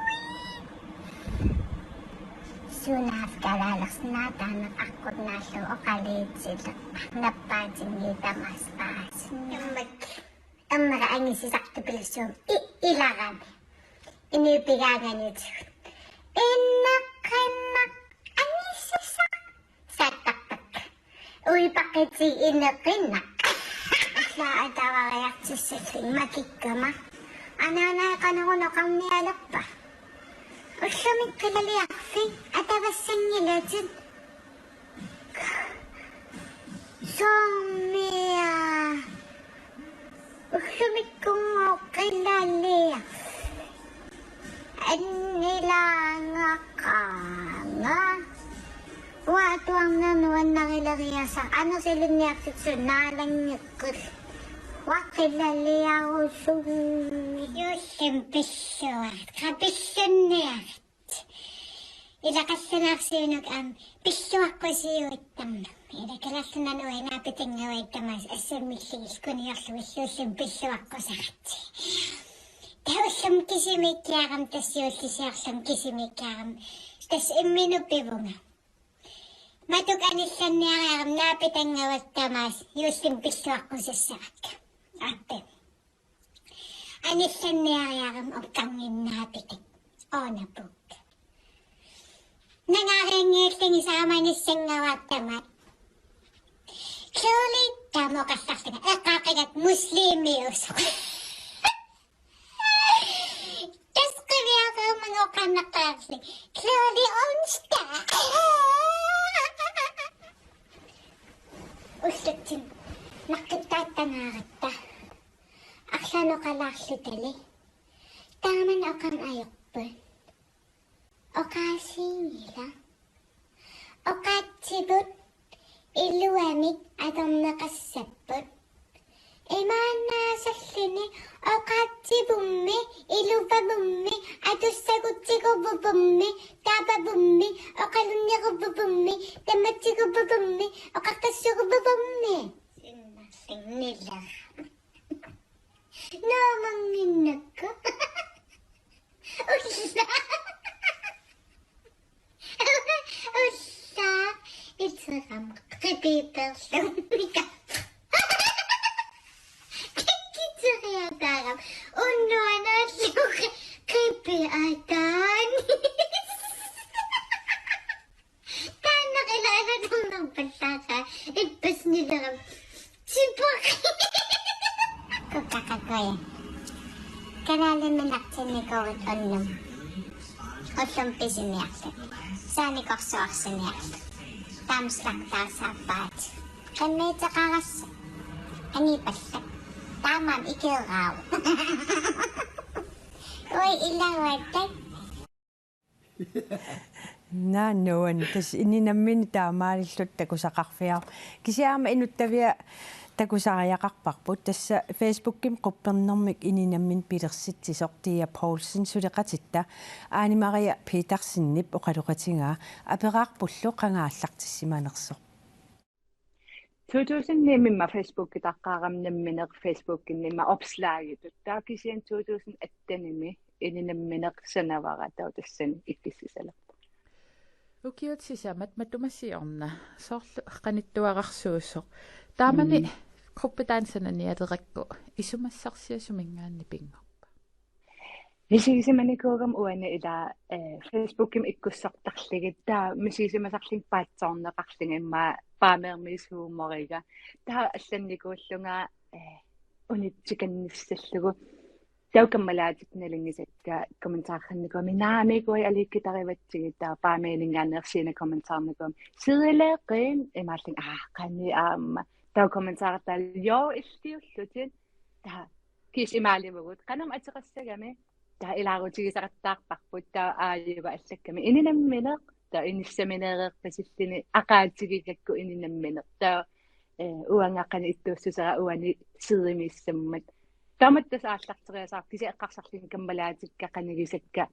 Sunaaffa kalaalersinnaataaneq aqqut naallugu oqaluutilerpaat. Nappaatinngilaq tamaasa paasinnaaneq. Ammara angissisartut pillugu i-, ilarami. Inuup pigaanganiitigut. Ineqinnaq angissisaq. Saattarpakka. Uipaqitik ineqinnaq. Alla atavariartissalluni makikkama. Anaanaa qanoruna oqarnialerpa? Ullumi qilaliarfik atavassanngilatit. Soormia. Ullumikkunnguuq qilaliarfik. Annilaangaqaanga. Uanga atuarneq nuannarileriasara. Anersap ilinniarfissuit naalanngeqqillugu. Uanga qilaliarusunngi. Juullimi pilluarit. Qaa, pillunniarit. Ila qallunaarsuunuku aamma pilluaqqusiuittarnermi. Ila Kalaallit Nunaanni naapitannguaat tamaasa assammilligillu kuniorlugillu juullimi pilluaqqusaratsigit. Taava ullumi kisimiikkiarami, tassa juullisiorlumi kisimiikkiarami. Tassa imminut pivunga. Matukka anillanniariarami naapitannguakka tamaasa juullimi pilluaqqusassavakka. Aappami. Anillanniariarami ukkannginnaapitik. Oona puukka. Nangaarianngiallangi saama anillanngavaat tamaat. Clearly taama oqallarlunga. Eqqaaqqigakku muslimiusoq. Tassa qiviarama oqarnaqaarli. Clearly onsdag. Ullutsinni naqqittaatangaaratta. Arlaanneqalaarlutali. Taamani oqarneq ajorput. Oqaasiinngilaq. Oqaatsivut iluamik atorneqassapput. Imaannaasalluni oqaatsivummi, iluvavummi, atussagutiguvavummi, taavavummi, oqalunneruvavummi, tamatiguvavummi, oqaqqissoruvavummi. Sinnarsinniler. Nuumannginnakku. Ulla. Ulla. Iterama. Qipiiperlunga. Kikkiteriataarama. Unnuanaallugu qipiataani. Taanna ila ila taanna pallaasa. Ippasnilerama. Sipaq. Kukkaqakuja. Kalaaliminertinnikuuvutit unnuk. Ullumi pisiniarlugu. Saanikorsuarsiniarlugu. Taama slagtersaappaat. Qimmeqarassi. Anipallak. Taamaammat ikeeraavoq. Ui, ilaguatta. Naannuan, tassa ininammineq taamaalilluta takusaqarfigaarput. Kisianni aamma inuttavia takusariaqarparput. Tassa Facebookimi quppernermik ininammineq pilersitsisoq Tia Poulsen suleqatitta Ane Maria Petersenip oqaloqatigaa aperaarpullu qanga aallartissimanersoq. To tusind ni-mi aamma Facebookitaqqaarama nammineq Facebookimi aamma opslagitut. Taava kisianni to tusind atten-imi ininammineq sanavara taava tassani ikkussisalerpoq. Ukiut sisamat matuma siorna soorlu qanittuararsuusoq. Taamani Mm. Gruppitaani sananialerakku isumassarsiat suminngaanniit pinngorpa? Misigisimanikuugama uani ila, eh, Facebookimi ikkussortarlugit, taava misigisimasarlunga paatsoorneqarlunga immaqa paameermiusuumoriga. Taava allannikuullunga, eh, unitsikannissallugu. Taava kammalaatitta nalunngisakka kommentarernikuugama naamik uagut aliikkutarivatsigit, taava paamianinngaanneersuuneq kommentarnikuugama siuleeqqin imaallunga aa qani aamma. Taava kommentarertaallunga joo illiullutit. Taava kiisa imaalivugut. Qanoq ateqassagami. Taava ilaarutigisaqattaarparput. Taava aajuku allakkami ininammineq. Taava inissamineereerpasilluni aqaatigigakku ininammineq. Taava, eh, uanga qanoq ittuussusera uani siumiissammat. Taamatut tassa aallarteriasaarpoq kisianni eqqarsarlunga kammalaatikka qanoq igisakka,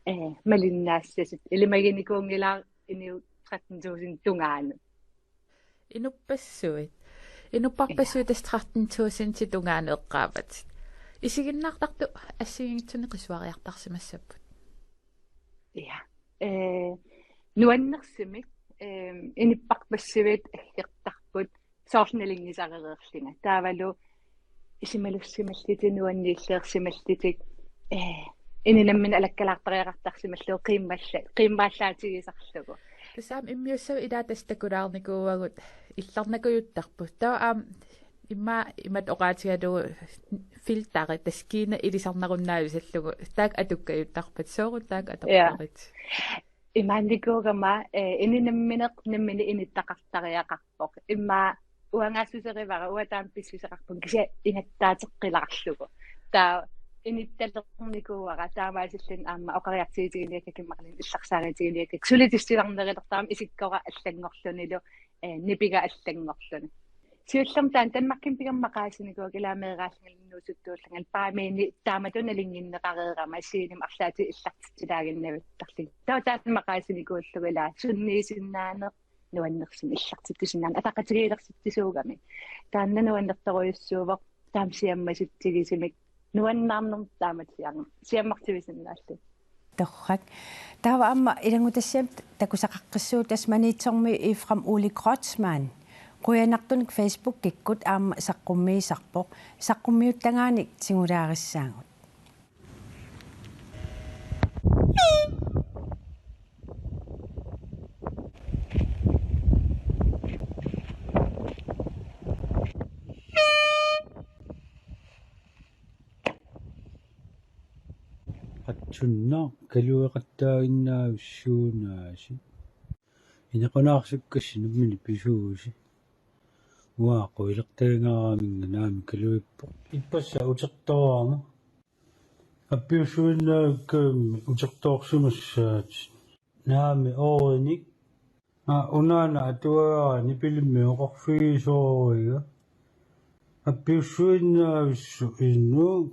eh, malinnaassasut. Ilimaginikuunngilara inuit tretten tusind tungaanut. Inuppassuit. Inupparpassuit Ja. Tassa tretten tusind tungaanut eqqaavatit. Isiginnaartartut assigiinngitsunik qisuariartarsimassapput. Ja. Eh, nuannersumik, eh, inupparpassuit aggertarput soorlu nalunngisarereerlunga. Taavalu isumalussimallutik nuanniilliorsimallutik, eh, ininammineq alakkalaartariaqartarsimallugu qiimmalla-, qiimmallaatigisarlugu. Tassa aamma immiussavut ilaat tassa takulaarnikuuagut illarnakujuttarput. Taava aamma immaqa imatut oqaatigalugu filteri tassa kiinaq ilisarnarunnaavisallugu taakku atukkajuttarpat sooruna taakku Ja. Atorparit. Imaannikuugama, eh, ininammineq nammineq inuttaqartariaqarpoq. Immaqa uangaassuserivara uanga taama pissuseqarpunga kisianni ingattaateqqilaarlugu. Taava inuttalernikuuara taamaasilluni aamma oqariartuutiginiakkakka immaqaluunniit illarsaariutiginiakkakka suli tussularnerulertarami isikkora allanngorlunilu, eh, nipiga allanngorluni. Siullermik taanna Danmarkimi pigama maqaasinikuuakka ilaa meeraallungalu inuusuttuullungalu paamiini taamatut nalunnginneqareerama Siunimi arlaatigut illartitsilaaginnavittarlunga. Taava taanna maqaasinikuullugu ilaa sunniisinnaaneq nuannersumik illartitsisinnaaneq ataqatigiilersitsisoorami. Taanna nuannertorujussuuvoq taama siammasutsigisumik nuannaarnermut taamatut siam-, siammartivisinnaalluni. Torrak. Taava aamma ilanngutassiamut takusaqaqqissuugut tassa Maniitsormiut Efraim Ole Kreutzmann. Qujanartunik Facebookikkut aamma saqqummiisarpoq. Saqqummiuttagaanik tigulaarissaagut. Qatsunna kalueqattaaginnaavissaagut. Inequnaarsukkassinnut minipisuusi. Uanga quilertagaraaminga naamik kaluippoq. Ippassaq utertoraama. Appiussuinnaavikkami utertoorsimassaatit. Naamik oorinik. Aa, unaana atuagara nipilimmi oqarfigisooriga. Appiussuinnaavissut inuk.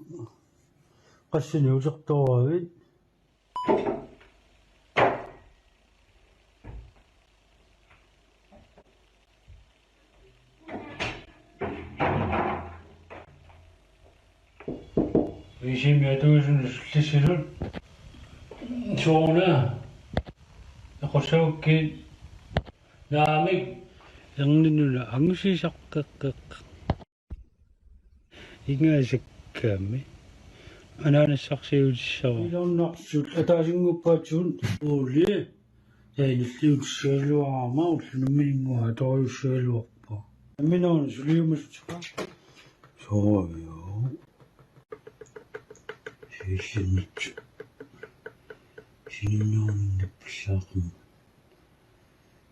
Qassinik utertoravit? Isimi atuisunut sullisilut. Sooruna. Aqussagukkit. Naamik. Erninuna angusisaqqeqqeq. Ingasakkami. Anaanassarsiutissavara. Ilornarsut ataasinngorpaatsuun uuli. Tainilliutissaluarama ullunumminnguaq atorujussualuarpa. Aminerun suliumassuteqaaq. Soorlu. Illimit. Sinninnguanik pillaqimmat.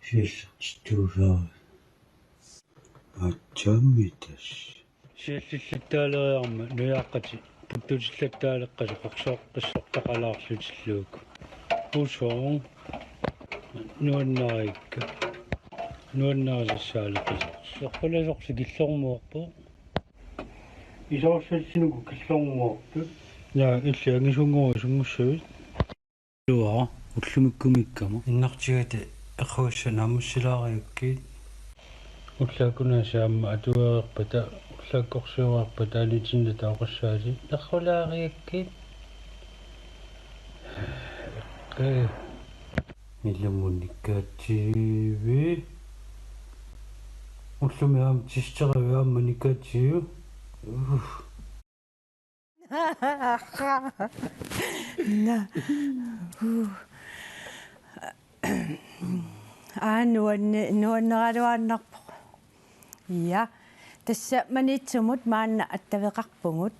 Siullertittuusaarput. Aatsaammi tassa. Siallillattaaleriarmat nujaaqqatit puttutillattaaleqqasut qarsoqqissortaqalaarlutillugu. Usoorn nuannarikka. Nuannarisassaalaqisut. Soqqulasorsi killormuarpoq. Isoorsalsinuku killormuarput. Ja, illi angisunnguit sungussavit. Luara, ullumikkumiikkama. Innartigata eqquissa naammassilaariakkit. Ullaakkut aamma atuereerpata, ullaakkorsiureerpata anitinnata oqassaasi. Nerrulaariakkit. Eqqi. Ilumut nikaatsivi. Ullumi aamma tisterevi aamma nikaatsi. Uff. Na. Aa, nuanne-, nuanneraluaannarpoq. Ja. Tassa Maniitsumut maanna attaveqarpugut.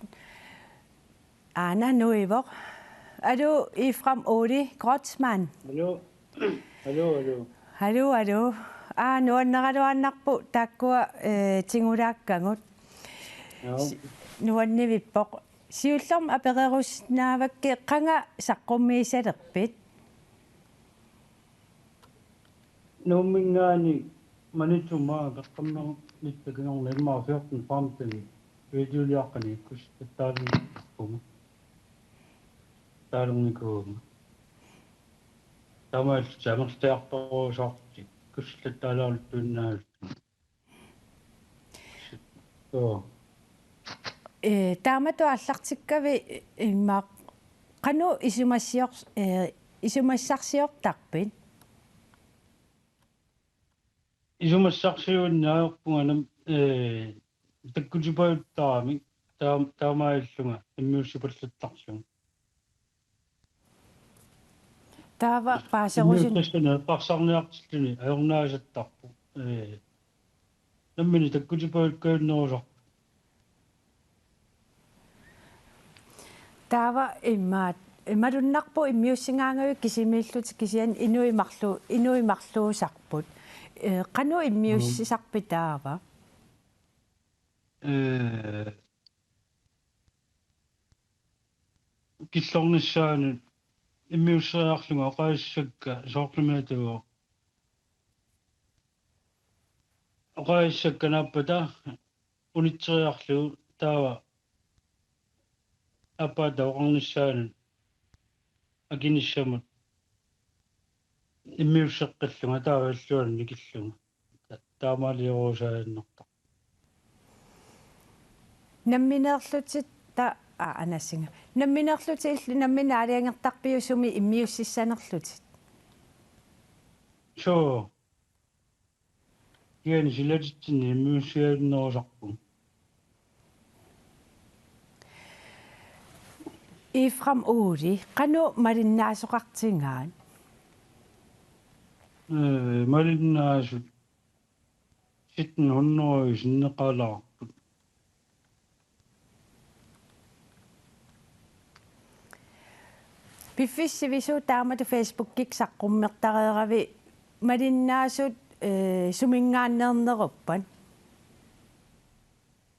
Aana nuivoq. Aluu, Efraim Ole Kreutzmann. Aluu. Aluu, aluu. Aluu, aluu. Aa, nuanneraluaannarpoq taakkua, eh, tigulaakkagut. Joo. Si-, nuannivippoq. Siullermik apererusinnaavakkit qanga saqqummiisalerpit? Nuumminngaanniit Maniitsumut peqqammernitta kingorna immaqa fjorten femten videoliaqqanik ikkussillattaalernikuuvunga. Taalernikuuvunga. Taamaalillutik amerliartorujussuartik ikkussillattaalaarluttuinnarlutik. Joo. Ee, taamatut aallartikkavit immaqa qanoq isumassior-, ee, isumassarsiortarpit? Isumassarsiuinnaavunga nam-, ee, takkutipajuttaramik taam-, taamaallunga immiussipallattarlunga. Taava paaserusun- Immiussissanik eqqarsarniartilluni ajornaasattarpoq. Ee, nammineq takkutipajukkaannerusarput. Taava immaqa, imalunnarpoq immiussigaangavit kisimiillutik kisianni inuit marlu-, inuit marluusarput. Ee, qanoq immiussisarpit taava? Ee, killornissaanut immiusseriarlunga oqaasissakka soorlumi atuvoq. Oqaasissakka naappata unitseriarlugu taava aappaata oqarnissaanut akinissamut immiusseqqillunga taava illuanut nikillunga. Ta-, taamaaliorusaannartoq. Nammineerlutit ta-, aa, anassinga. Nammineerlutit illit nammineq aalajangertarpiuk sumi immiussissanerlutit? Suu. Kisianni silatitsinni immiussiaannerusarpunga. Efraim Ole, qanoq malinnaasoqartigaat? Ee, malinnaasut sytten hundrede sinneqalaarput. Piffissaq sivisuumik taamatut Facebookikkut saqqummertareeravit malinnaasut, ee, suminngaanneerneruppat?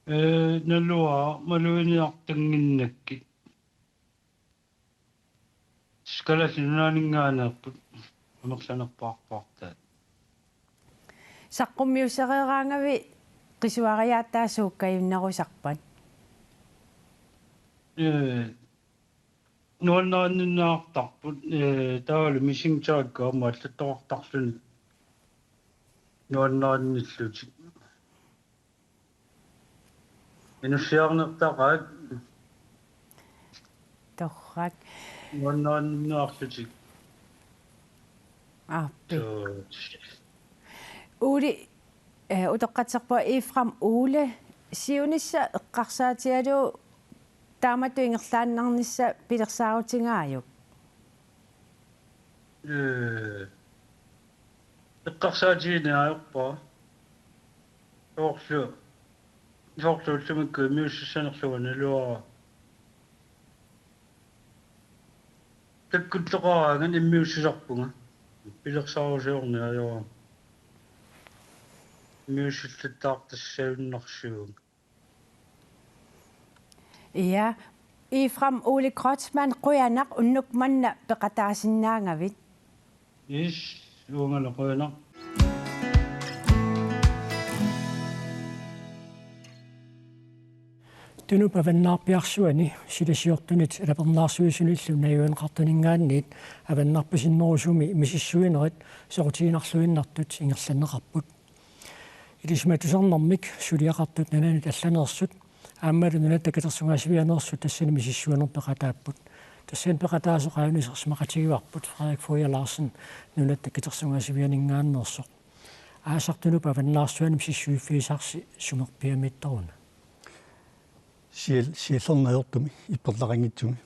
Ee, naluara maluginiartannginnakkit. Kalaallit Nunaanninngaanneerput amerlanerpaarpaartaat. Saqqummiussereeraangavit qisuariaataa suukkajunnerusarpat? Ee, nuannarinninneqartarput, ee, taavalu Messengerikka aamma allattoqartarluni nuannarinnillutik. Inussiarnertaqaat. Torrak. Nuannarinninneqarlutik. Aappi. Suu. Ole, ee, utoqqatserpunga Efraim Ole, siunissaq eqqarsaatigalugu taamatut ingerlaannarnissaq pilersaarutigaajuk? Ee, eqqarsaatiginiarpara. Soorlu, soorlu ullumikkut immiussissanerlunga naluara. Takkulloqaraangat immiussisarpunga. Pilersaarusiorneq ajorama. Immiussillattaartassagunarsuunga. Ja, Efraim Ole Kreutzmann, qujanaq unnuk manna peqataasinnaagavit. Yes, uangalu qujanaq. Tunup avannaarpiarsuani silasiortunit anapernaarsuisunillu najuganeqartuninngaanniit avannarpasinnerusumi misissuinerit soqutiginarluinnartut ingerlanneqarput. Ilisimatusarnermik suliaqartut nunanit allaneersut aammalu Nunatta Katersugaasivianeersut tassani misissuineq peqataapput. Tassani peqataasoq aajuna isersimaqatigivarput Frederik Fogh Larsen Nunatta Katersugaasivianinngaanneersoq. Aasaq Tunup avannaarsuani misissuiffigisarsi sumerpiaamiittoruna? Sial-, siallerneq ajortumik ipperlaqanngitsumik.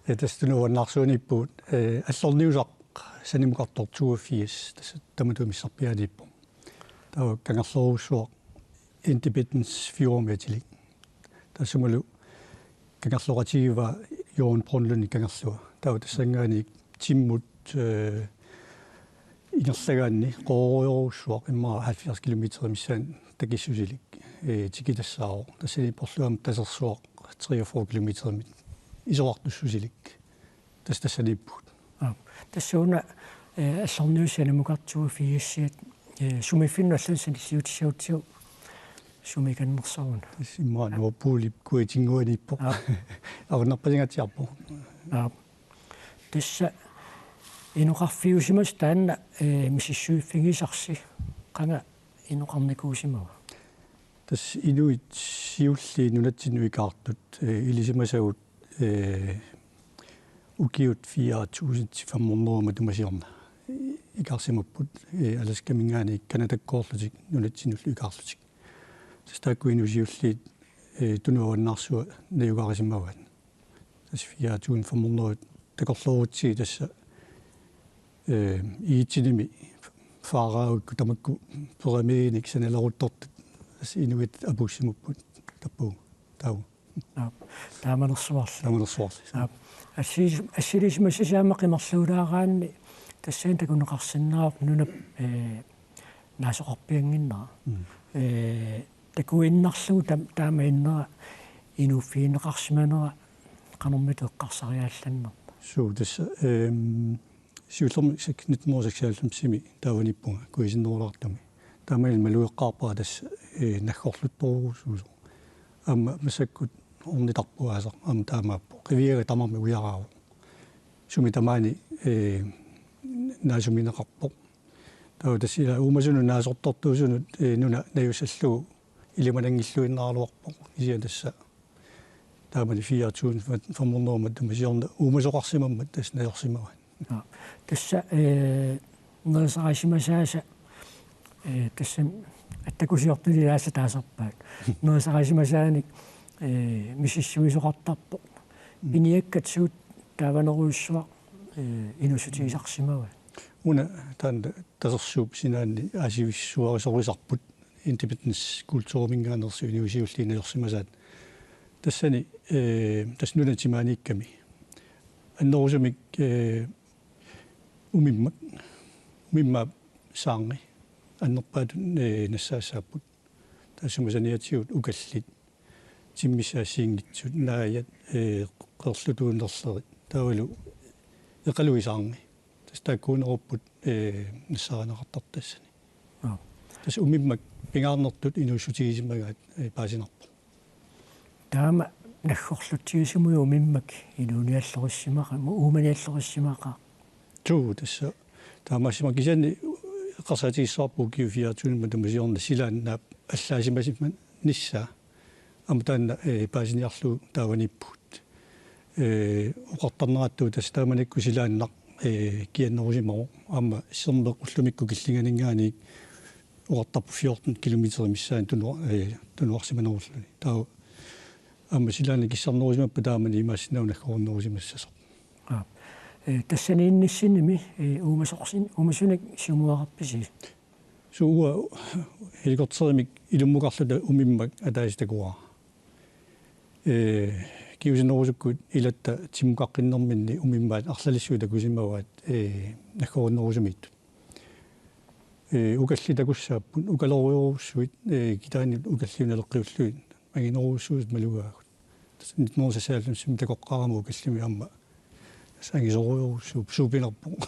Ja tassa Tunup avannaarsuaniippugut, eh, allorniusaq sanimukartoq toogfirs, tassa tamatuma missarpiaaniippoq. Taava Kangerluarujussuaq Independence Fjordimi atilik. Taassumalu kangerluaqatigivaa Jørgen Brønlundip Kangerlua. Taava tassanngaanniit timmut, eh, ingerlagaanni Qoorujorujussuaq immaqa halvfjerds kilometer missaani takissusilik, eh, tikitassaavoq. Tassaniipporlu aamma Tasersuaq treogfyrre kilometerimik isorartussusilik. Tassa tassaniippugut. Aap. Tassuuna, eh, allorniussaq sanimukartoq toogfirsiat, eh, sumiiffinnut allanut sanilliutissagutsigu sumiikannersoruna? Tassa immaqa Nordpolip kuitinnguaniippoq. Aap. Avannarpasingaatsiarpoq. Aap. Tassa inoqarfiusimasut taanna, eh, misissuiffigisarsi qanga inoqarnikuusimava? Tassa inuit siulliit nunatsinnut ikaartut, eh, ilisimasagut, eh, ukiut fire tusind fem hundrede matuma siorna ikaarsimapput, eh, Alaskaminngaanniit Canadakkoorlutik nunatsinnullu ikaarlutik. Tassa taakku inuit siulliit, eh, Tunup avannaarsua najugarisimavaat. Tassa fire tusind fem hundrede takorloorutsigit tassa, eh, Egyptenimi farao tamakku pyramidinik sanaleruttortut tassa inuit apuussimapput tappavunga. Taava. Aap, taamanersuarli. Taamanersuarli. Aap. Assilis-, assilisimasassaq aamma qimerluulaaraanni tassani takuneqarsinnaavoq nunap, eh, naasoqarpiannginnera. Mm. Eh, takuinnarlugu tam-, taama innera inuuffigineqarsimanera qanormita eqqarsariaallannerpa? Suu, tassa, ehm, siullermik sek-, nitten hundrede seksoghalvfemsimi taavaniippunga kuisinnerulaartumik. Taamani malugeqqaarpara tassa, eh, naggorluttorujussuusoq. Aamma massakkut ornitarpoq aasaq, aamma taamaappoq. Qiviaga tamarmik uiaraavoq. Sumi tamaani, eh, naasumineqarpoq. Taava tassa ila uumasunut naasortortuusunut, eh, nuna najussallugu ilimananngilluinnaraluarpoq. Kisianni tassa taamani fire tusind fem hundrede matuma siorna uumasoqarsimammat tassa najorsimavaat. Aa, tassa, eh, nerisarisimasaasa, eh, tassa attakusiortuni ilaasa taasarpaat. Nerisarisimasaanik, eh, misissuisoqartarpoq. Mm. Piniakkat suut taavanerujussuaq, eh, inuussutigisarsimavaat? Una taanna Tasersuup sinaanni aasivissuarisorisarput Independence Kulturiminngaanneersoq inuit siulliit najorsimasaat. Tassani, eh, tassa nunat timaaniikkami. Annerusumik, eh, umimmak, umimmaap saarngi annerpaatut, eh, nassaassaapput. Taassuma saniatigut ukallit, timmissaat assigiinngitsut, naajat, eh, qeerlutuunerlerit. Taavalu eqaluit saarngi. Tassa taakkuunerupput, eh, nassaarineqartartut tassani. Aa. Tassa umimmak pingaarnertut inuussutigisimagaat, eh, paasinarpoq. Taama naggorlutsigisumik umimmak inuuniallorissimaqaaq, uumaniallorissimaqaaq. Suu, tassa taamaassimavoq, kisianni eqqarsaatigissavara ukiut fire tusind matuma siorna silaannaap allaasimasimanissaa. Aamma taanna, eh, paasiniarlugu taavaniippugut. Eh, oqartarnerattut tassa taamanikkut silaannaq, eh, kiannerusimavoq. Aamma sermeq ullumikkut killinganinngaanniit oqartarpoq fjorten kilometer missaani tunua-, eh, tunuarsimanerulluni. Taava aamma silaannaq kissarnerusimappat taamani imaassinnaavoq naggoruunnerusimassasoq. Aa. Eh, tassaniinnissinni, eh, uumasorsin-, uumasunik siumuararpisi? Suu, uanga helikopterimik ilummukarluta umimmak ataaseq takuara. Eh, kingusinnerusukkuit ilatta timmukaqqinnerminni umimmaat arlalissuit takusimavaat, ee, naggorinnerusamiittut. Ee, ukallit takussaapput, ukalerujorujussuit, ee, kitaanit ukalliuneqqiullugit, anginerujussuusut malugaagut. Tassa nitten hundrede seksoghalvfems takoqqaarama ukallimmi aamma. Tassa angisorujorujussuu-, suupinarpoq.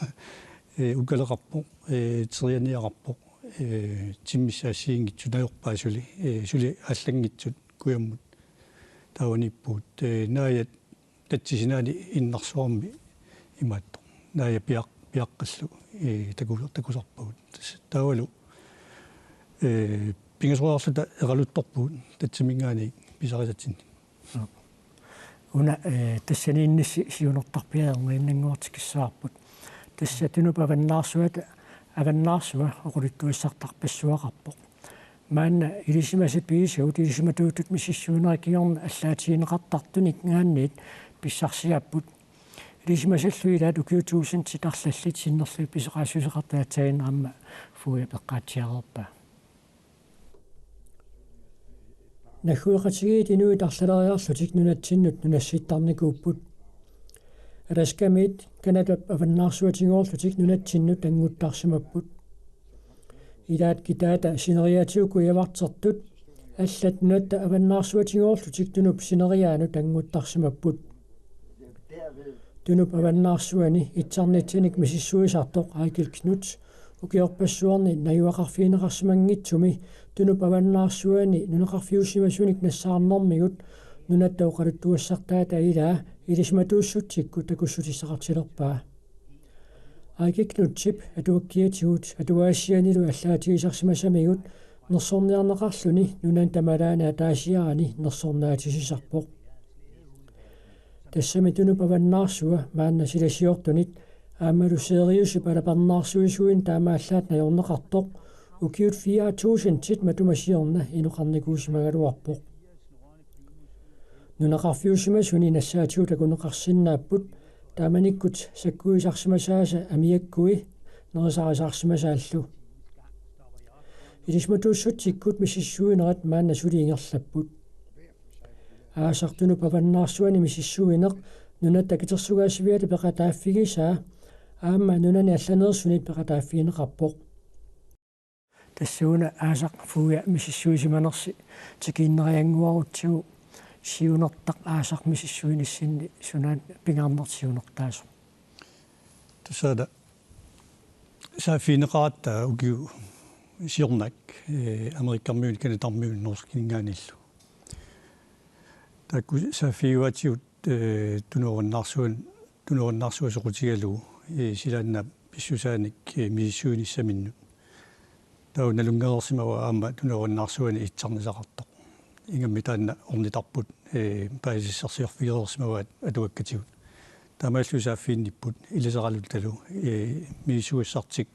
Ee, ukaleqarpoq, ee, terianiaqarpoq, ee, timmissaat assigiinngitsut najorpaat suli, ee, suli allanngitsut kujammut. Taavaniippugut, ee, naajat tatsisinaani innarsuarmi imaattoq. Naajat piaq-, piaqqallu, ee, taku-, takusarpagut. Tassa taavalu, ee, pingasoriarluta eqaluttorpugut tatsaminngaanniit pisarisatsinnik. Una, ee, tassaniinnissi siunertarpiaannguartikissavarput. Tassa Tunup avannaarsuata, avannaarsua oqaluttuassartarpassuaqarpoq. Maanna ilisimasat pigisagut ilisimatuuttut misissuinerat kingorna allaatigineqartartunik-ngaanniit pissarsiapput. Ilisimasallu ilaat ukiut tuusintit arlallit sinnerlugit pisoqaassuseqartut aatsaannguaq aamma Fuja peqqaatsiareerpaa. Naggueqatigiit inuit arlaleriarlutik nunatsinnut nunassittarnikuupput. Alaskamiit Canadap avannaarsuatigoorlutik nunatsinnut annguttarsimapput. Ilaat kitaata sineriaatit uku ivartertut allat nunatta avannaarsuatigoorlutik Tunup sineriaanut annguttarsimapput. Tunup avannaarsuani itsarnitsanik misissuisartoq Eigil Knuth ukiorpassuarni najugaqarfigineqarsimanngitsumi Tunup avannaarsuani nunaqarfiusimasunik nassaarnermigut nunatta oqaluttuassartaata ilaa ilisimatuussutsikkut takussutissaqartilerpaa. Eigil Knuthip atuakkiatigut atuagassianilu allaatigisarsimasamigut nersorniarneqarluni nunani tamalaani ataasiarani nersornaatissisarpoq. Tassami Tunup avannaarsua maanna silasiortunit aammalu Siriusip alaparnaarsuisuinik taamaallaat najorneqartoq ukiut fire tusindit matuma siorna inoqarnikuusimagaluarpoq. Nunaqarfiusimasuni nassaatigut takuneqarsinnaapput taamanikkut sakkuisarsimasaasa amiakkui nerisarisarsimasaallu. Ilisimatuussutsikkut misissuinerat maanna suli ingerlapput. Aasaq Tunup avannaarsuani misissuineq nunatta katersugaasiviata peqataaffigisaa aamma nunani allaneersunit peqataaffigineqarpoq. Tassuuna aasaq Fuja misissuisimanersi tikiinnariannguarutsigu siunertaq aasaq misissuinissinni sunaana pingaarnertiunertaasoq. Tussaata saaffigineqaratta ukiut siornat, ee, Amerikkarmiunit, Canadarmiunit, Norskininngaanniillu. Taakku saaffigiuaatigut, ee, Tunup avannaarsuan-, Tunup avannaarsua soqutigalugu, ee, silaannaap pissusaanik, ee, misissuinissaminnut. Taava nalunngereersimavoq aamma Tunup avannaarsuani itsarnisaqartoq. Ingammik taanna ornitarput, ee, paasisassarsiorfigereersimavaat atuakkatigut. Taamaalilluni saaffiginnipput ilisaralutalu, ee, misissugassartik,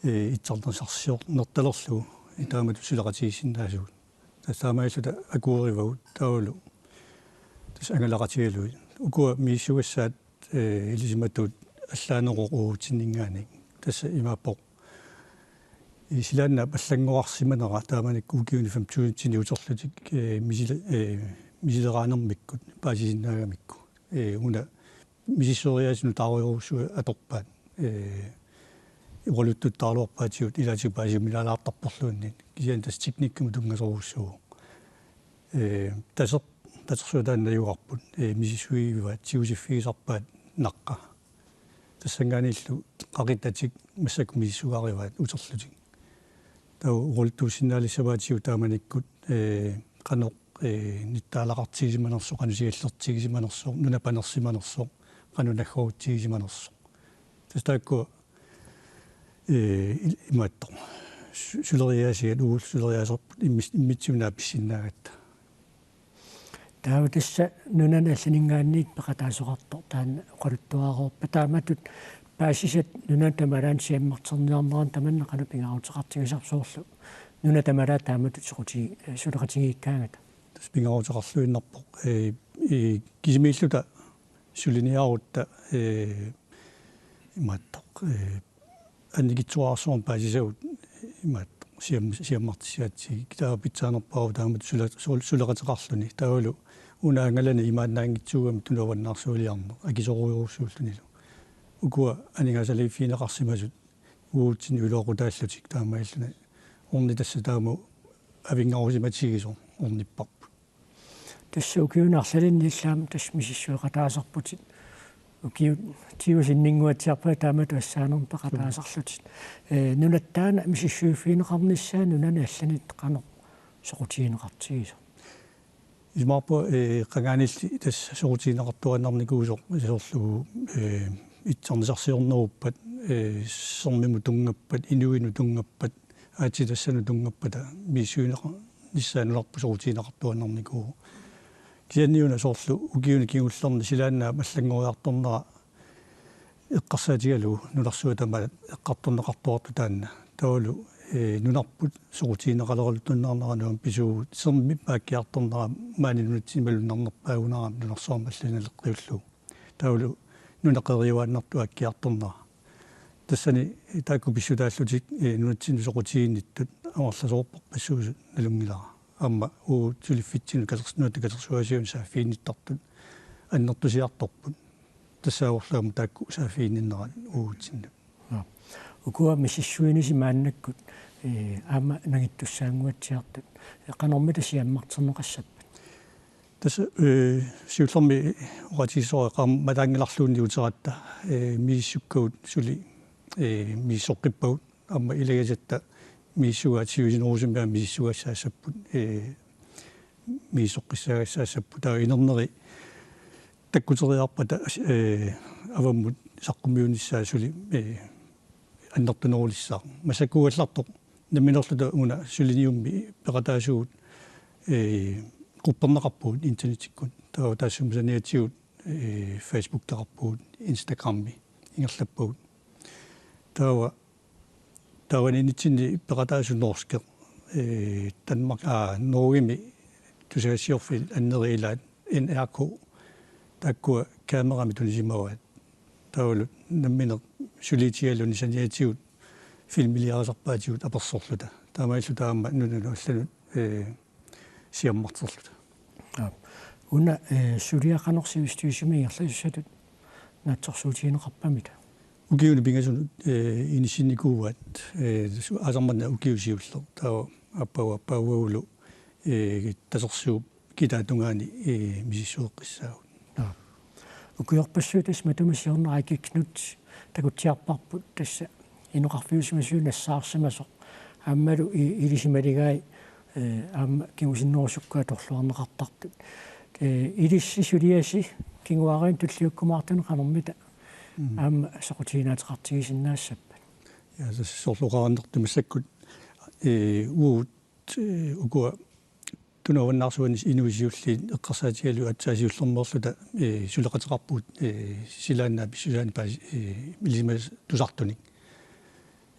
ee, itsarnisarsiornertalerlugu, ee, taamatut suleqatigiissinnaasugut. Tassa taamaalilluta akuerivagut taavalu. Tassa angalaqatigalugit. Ukua misissugassaat, ee, ilisimatuut allaaneruvoq uagutsinnit-ngaanniit. Tassa imaappoq. Ee, silaannaap allanngorarsimanera taamanikkut ukiuni fem tusindinik uterlutik, ee, misile-, ee, misileraanermikkut paasisinnaagamikku. Ee, una misissueriaaseq nutaarujorujussuaq atorpaat. Ee, oqaluttuttaaraluarpaatigut ilaatigut paasisimaalaartarporluunniit. Kisianni tassa teknikkimut tunngasorujussuuvoq. Ee, taser-, tasersuaq taanna najugarput. Ee, misissuivaat, tigusiffigisarpaat naqqa. Tassanngaanniillu qaqitatik massakkut misissugarivaat uterlutik. Taava oqaluttuussinnaalissavaatigut taamanikkut, ee, qanoq, ee, nittaalaqartigisimanersoq, qanoq siallertigisimanersoq, nuna panersimanersoq, qanoq naggorutsigisimanersoq. Tassa taakkua, ee, il-, imaattoq. Su-, suleriaasiat, uagut suleriaaserput immis-, immitsinnut pissinnaagatta. Taava tassa nunani allaninngaanniit peqataasoqartoq taanna oqaluttuareerpat taamatut paasisat nunani tamalaani siammarterniarneranni tamanna qanoq pingaaruteqartigisarput soorlu nunani tamalaat taamatut soqutigi-, suleqatigiikkaangata. Tassa pingaaruteqarluinnarpoq, ee, ee, kisimiilluta suliniarutta, ee, imaattoq, ee, annikitsuararsuarmik paasisagut imaattoq. siam-, siammartissigatsigu. Taava pitsaanerpaavoq taamatut sula-, sul-, suleqateqarluni. Taavalu una angalani imaannaanngitsuugami tunuavannaarsualiarneq akisoorujussuullunilu. Ukua aningaasaliiffigineqarsimasut uatsinnut iluaqutaallutik taamaalilluni. Ornitassat taama avinngarusimatigisoq ornipparput. Tassa ukiuni arlalinni illit aamma tassa misissueqataasarputit. Ukiut tyve sinninnguatsiarpaat taamatut assaanermut peqataasarlutit. Ee, nunatta taanna misissuiffigineqarnissaa nunani allani qanoq soqutigineqartigisoq? Isumaqarpunga, ee, qangaaniilli tassa soqutigineqartuaannarnikuusoq soorlu, ee, itsarnisarsiorneruppat, ee, sermimut tunngappat, inuinut tunngappat, aatsitassanut tunngappata misissuineqarnissaa nunarput soqutigineqartuaannarnikuuvoq. Kisianni una soorlu ukiuni kingullerni silaannaap allanngoriartornera eqqarsaatigalugu nunarsuaq tamaat eqqartorneqartuartoq taanna. Taavalu, ee, nunarput soqutigineqaleraluttuinnarnera nuannerpisuugut, sermip aakkiartornera maani nunatsinni malunnarnerpaagunarami nunarsuarmi allani naleqqiullugu. Taavalu nuna qeriuaannartoq aakkiartornera. Tassani taakku pissutaallutik, ee, nunatsinnut soqutiginnittut amerlasoorpassuusut nalunngilara. Aamma uagut suliffitsinnut kalers-, nunatta katersugaasivinnut saaffiginnittartut annertusiartorput. Tassaavorlu aamma taakku saaffiginninnerat uagutsinnut. Nå. Ukua misissuinisi maannakkut, ee, aamma nangittussaannguatsiartut, ee, qanormita siammarterneqassappat? Tassa, ee, siullermik oqaatigisara qaammataanngilarluunniit uteratta, ee, misissukkagut suli, ee, misissoqqippagut, aamma ilagisatta misissugaat sivisunerusumik aamma misissugassaassappat, ee, misissoqqissagassaassappat. Taava inerneri takkuteriarpata, ee, avammut saqqummiunissaa suli, ee, annertunerulissaaq. Massakkuugallartoq nammineerluta una suliniummi peqataasugut, ee, qupperneqarpugut internettikkut. Taava taassuma saniatigut, ee, Facebookeqarpugut, Instagrammi ingerlappagut. Taava taavaniinnitsinni peqataasut norskeq, ee, Danmark, aa, Norgemi tusagassiorfiit anneri ilaat N R K, taakkua kamerami tunisimavaat. Taavalu nammineq suliitigaluni saniatigut filmiliarisarpaatigut apersorluta. Taamaalilluta aamma nunanut allanut, ee, siammarterluta. Aap. Una, ee, suliaq qanoq sivisutigisumik ingerlasussatut naatsorsuutigineqarpamita? Ukiuni pingasunut, ee, inissinnikuuaat, ee, su-, aasaq manna ukiut siulleq. Taava aappaagu aappaaguagulu, ee, Tasersuup kitaata tungaani, ee, misissueqqissaagut. Aap. Ukiorpassuit tassa matuma siorna Aajuku Knuth takutsiarparput tassa inoqarfiusimasunik nassaarsimasoq. Aammalu i-, ilisimaligai, ee, aamma kingusinnerusukkut atorluarneqartartut. Ee, ilissi suliasi kinguaariinni tulliukkumaartuni qanormita, mm, aamma soqutiginaateqartigisinnaassappat? Ja, tassa soorlu oqarannartoq massakkut, ee, uagut, ee, ukua tunuavannaarsuanni inuit siulliit eqqarsaatigalugit aatsaat siullermeerluta, ee, suleqateqarpugut, ee, silaannaap pissusaanik paasi-, ee, ilisimasat tusartunik.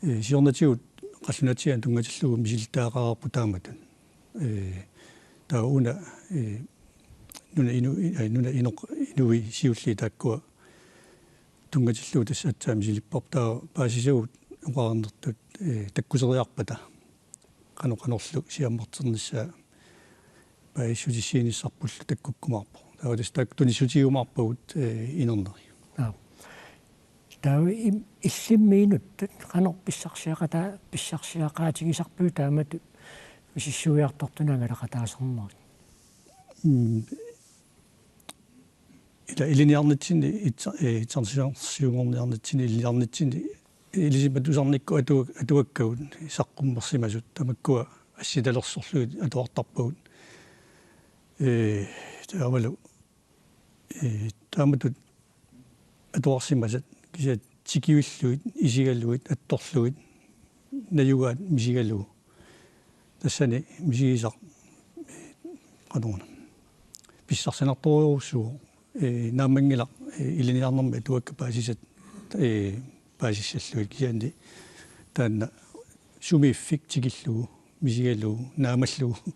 Ee, siornatigut qallunaatut tunngatillugu misilittagaqareerput taamatut. Ee, taava una, ee, nuna inu-, ee, nuna inoq-, inuit siulliit taakkua tunngatillugu tassa aatsaat misilipparput, taava paasisagut oqarannartut, ee, takkuseriarpata qanoq qanorlu siammarternissaa paasissutissiinissarpullu takkukkumaarpoq. Taava tassa taakku tunissutigiumaarpagut, ee, inerneri. Aap. Taava im-, illimmi inuttut qanoq pissarsiaqata-, pissarsiaqaatigisarpiuk taamatut misissuiartortunik angalaqataasarnerit? Mm. Ila ilinniarnitsinni itsa-, ee, itsarsiorsiunnguarniarnitsinni ilinniarnitsinni ilisimatusarnikkut atu-, atuakkagut saqqummersimasut tamakkua assitalersorlugit atuartarpagut. Ee, taavalu, ee, taamatut atuarsimasat kisianni tikivillugit, isigalugit, attorlugit, najugaat misigalugu. Tassani misigisaq, ee, qanoruna, pissarsinartorujussuuvoq. Ee, naammanngilaq, ee, ilinniarnermi atuakkat paasisat, ee, paasissallugit kisianni taanna sumiiffik tikillugu, misigalugu, naamallugu,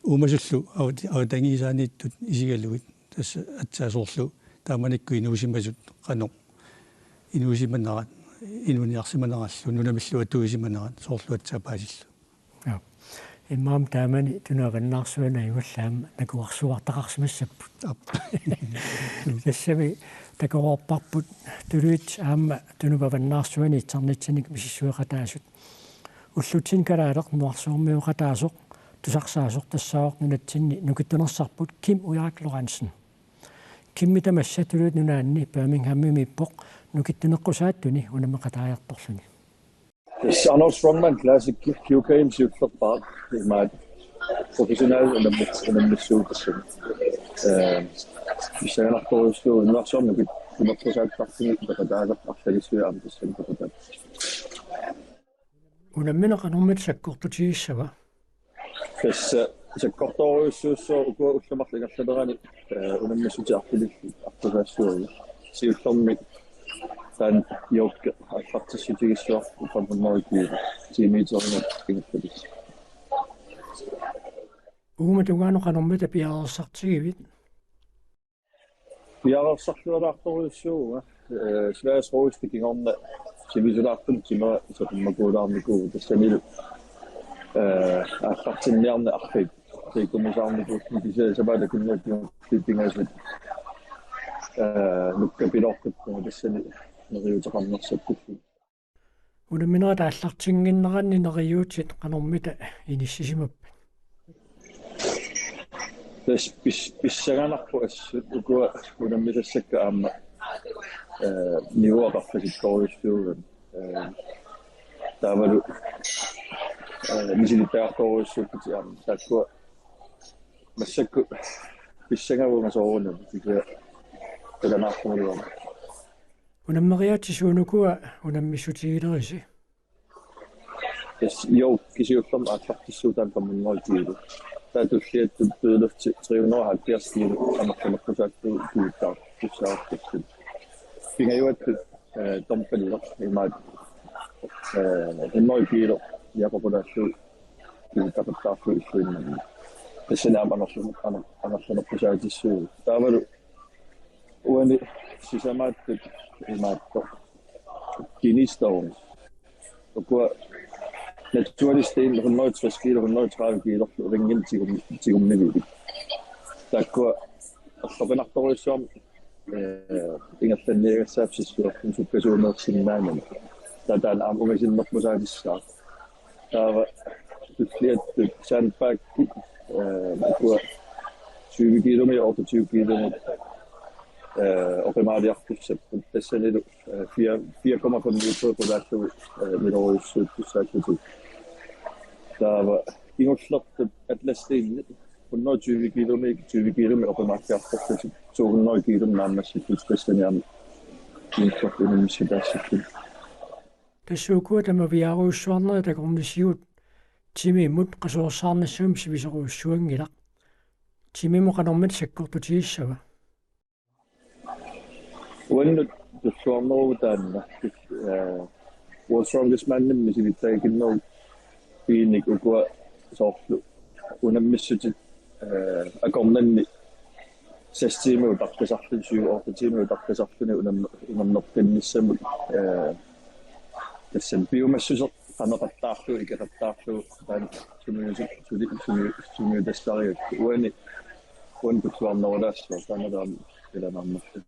uumasullu avati-, avatangiisaaniittut isigalugit, tassa aatsaat soorlu taamanikkut inuusimasut qanoq inuusimanerat, inuuniarsimanerallu, nunamillu atuisimanerat, soorlu aatsaat paasillugu. Immaqa taamani Tunup avannaarsuani ajugallaamma nakugarsuartaqarsimassapput. Aap. Tassami takoreerparput tuluit aamma Tunup avannaarsuani itsarnitsinnik misissueqataasut. Ullutsinni kalaaleq nunarsuarmioqataasoq tusarsaasoq tassaavoq nunatsinni nukittunersarput Kim Ujarak Lorentzen. Kimmi tamassa Tuluit Nunaanni Birminghamimiippoq nukittuneqqusaatuni unammeqataajartorluni. Tassa Arnold Strongman Classic Q K M siullerpaaq imaat professional unammis-, unammissuup tassani. Ehm, pissanganartorujussuuvoq nunarsuarmi nukittuneqqusaattarluni peqataasarput arlalissuit aamma tassani peqataasarput. Unammineq qanormita sakkortutigissava? Tassa sakkortoorujussuussooq ukua ullut marluk ingerlanerani, eh, unammissutit arfinilinnik aqqusaassuugut. Siullermik taanna Jokke aallartissutigissavarput fem hundrede kilo, ti meterinik ingerlatissavarput. Uuma tungaanut qanormita piareersartigivit? Piareersarlualaartorujussuuvunga, eh, Sveriges Rådista kingorna sivisulaartumik timera saqqummiukkuulaarnikuuvoq tassanilu, eh, aallartinniarneq arriit siikkumisaarnikuulluni kisianni sapaatip akunneri kingulliit pingasut, eh, nukkapiloorput tassani neriuuteqarnersappullugit. Unamminerit aallartinnginneranni neriuutit qanormita inissisimapput? Tassa pis-, pissanganarpoq assut ukua unammisassakka aamma, eh, niua qaffasittorujussuugami. Eh, taavalu, eh, misilittagartorujussuupput aamma. Taakkua massakkut pissangavunga soorunami. Kisianni qilanaartorujussuuara. Unammeriaatsit suunukua unammissutigilerisi? Tassa Jokke siullermik aallartissuutaa fem hundrede kilo. Taava tulliattut dødløftit tre hundrede og halvfjerds kilo amerlanerusaattut kujuttartussaavagut. Pingajuattut, eh, dumbbelleq imaat, eh, hundrede kilo Jakob Olaassu kujuttaqattaarlugu illuinnarni. Tassani aamma amerlaner-, amer-, amerlanerusaatissuuvoq. Taavalu uani sisamaattut imaattoq. Kidney stones. Ukua naturlig sten hundrede og tres kilo, hundrede og tredive kilo ringini tigum-, tigummivipput. Taakkua erloqinartorujussuarmik, eh, ingerlanniagassaapput sissuerput sukkasuuneersinnaanani. Taava taanna aamma ungasinnerput saalissaaq. Taava tulliattut sandbagit, eh, ukua tyve kilometer, otteogtyve kilometer, eh, oqimaaliartussapput tassanilu, eh, fire, fire komma fem meter qulaallugu, eh, milorujussuuttussaallutik. Taava kingullertut Atlas Sten hundrede og tyve kilometer, tyve kilometer oqimaaliartussapput to hundrede kilometer naammassisut tassani aamma kingullertut unammissutaassapput. Tassa ukua tamaviaarujussuarnerit takornisigut timimut qasuersaarnissaminnut sivisoorujussuanngilaq. Timimut qanormita sakkortutigissava? Uannut tulluarneruvoq taanna, eh, World's Strongest Manimik misilittagikinnerup piginik ukua soorlu unammissutit, eh, akornanni seks timer utaqqisarluni, syv otte timer utaqqisarluni unam-, unammertinnissamut, eh, tassani piumassuseq qaneqattaarlugu, ikeqattaarlugu, taanna sumiusi-, suli-, sumi-, sumiutassarigakku. Uani, uani tulluarnerulaassaaq, taanna taama ilanaarnerlu.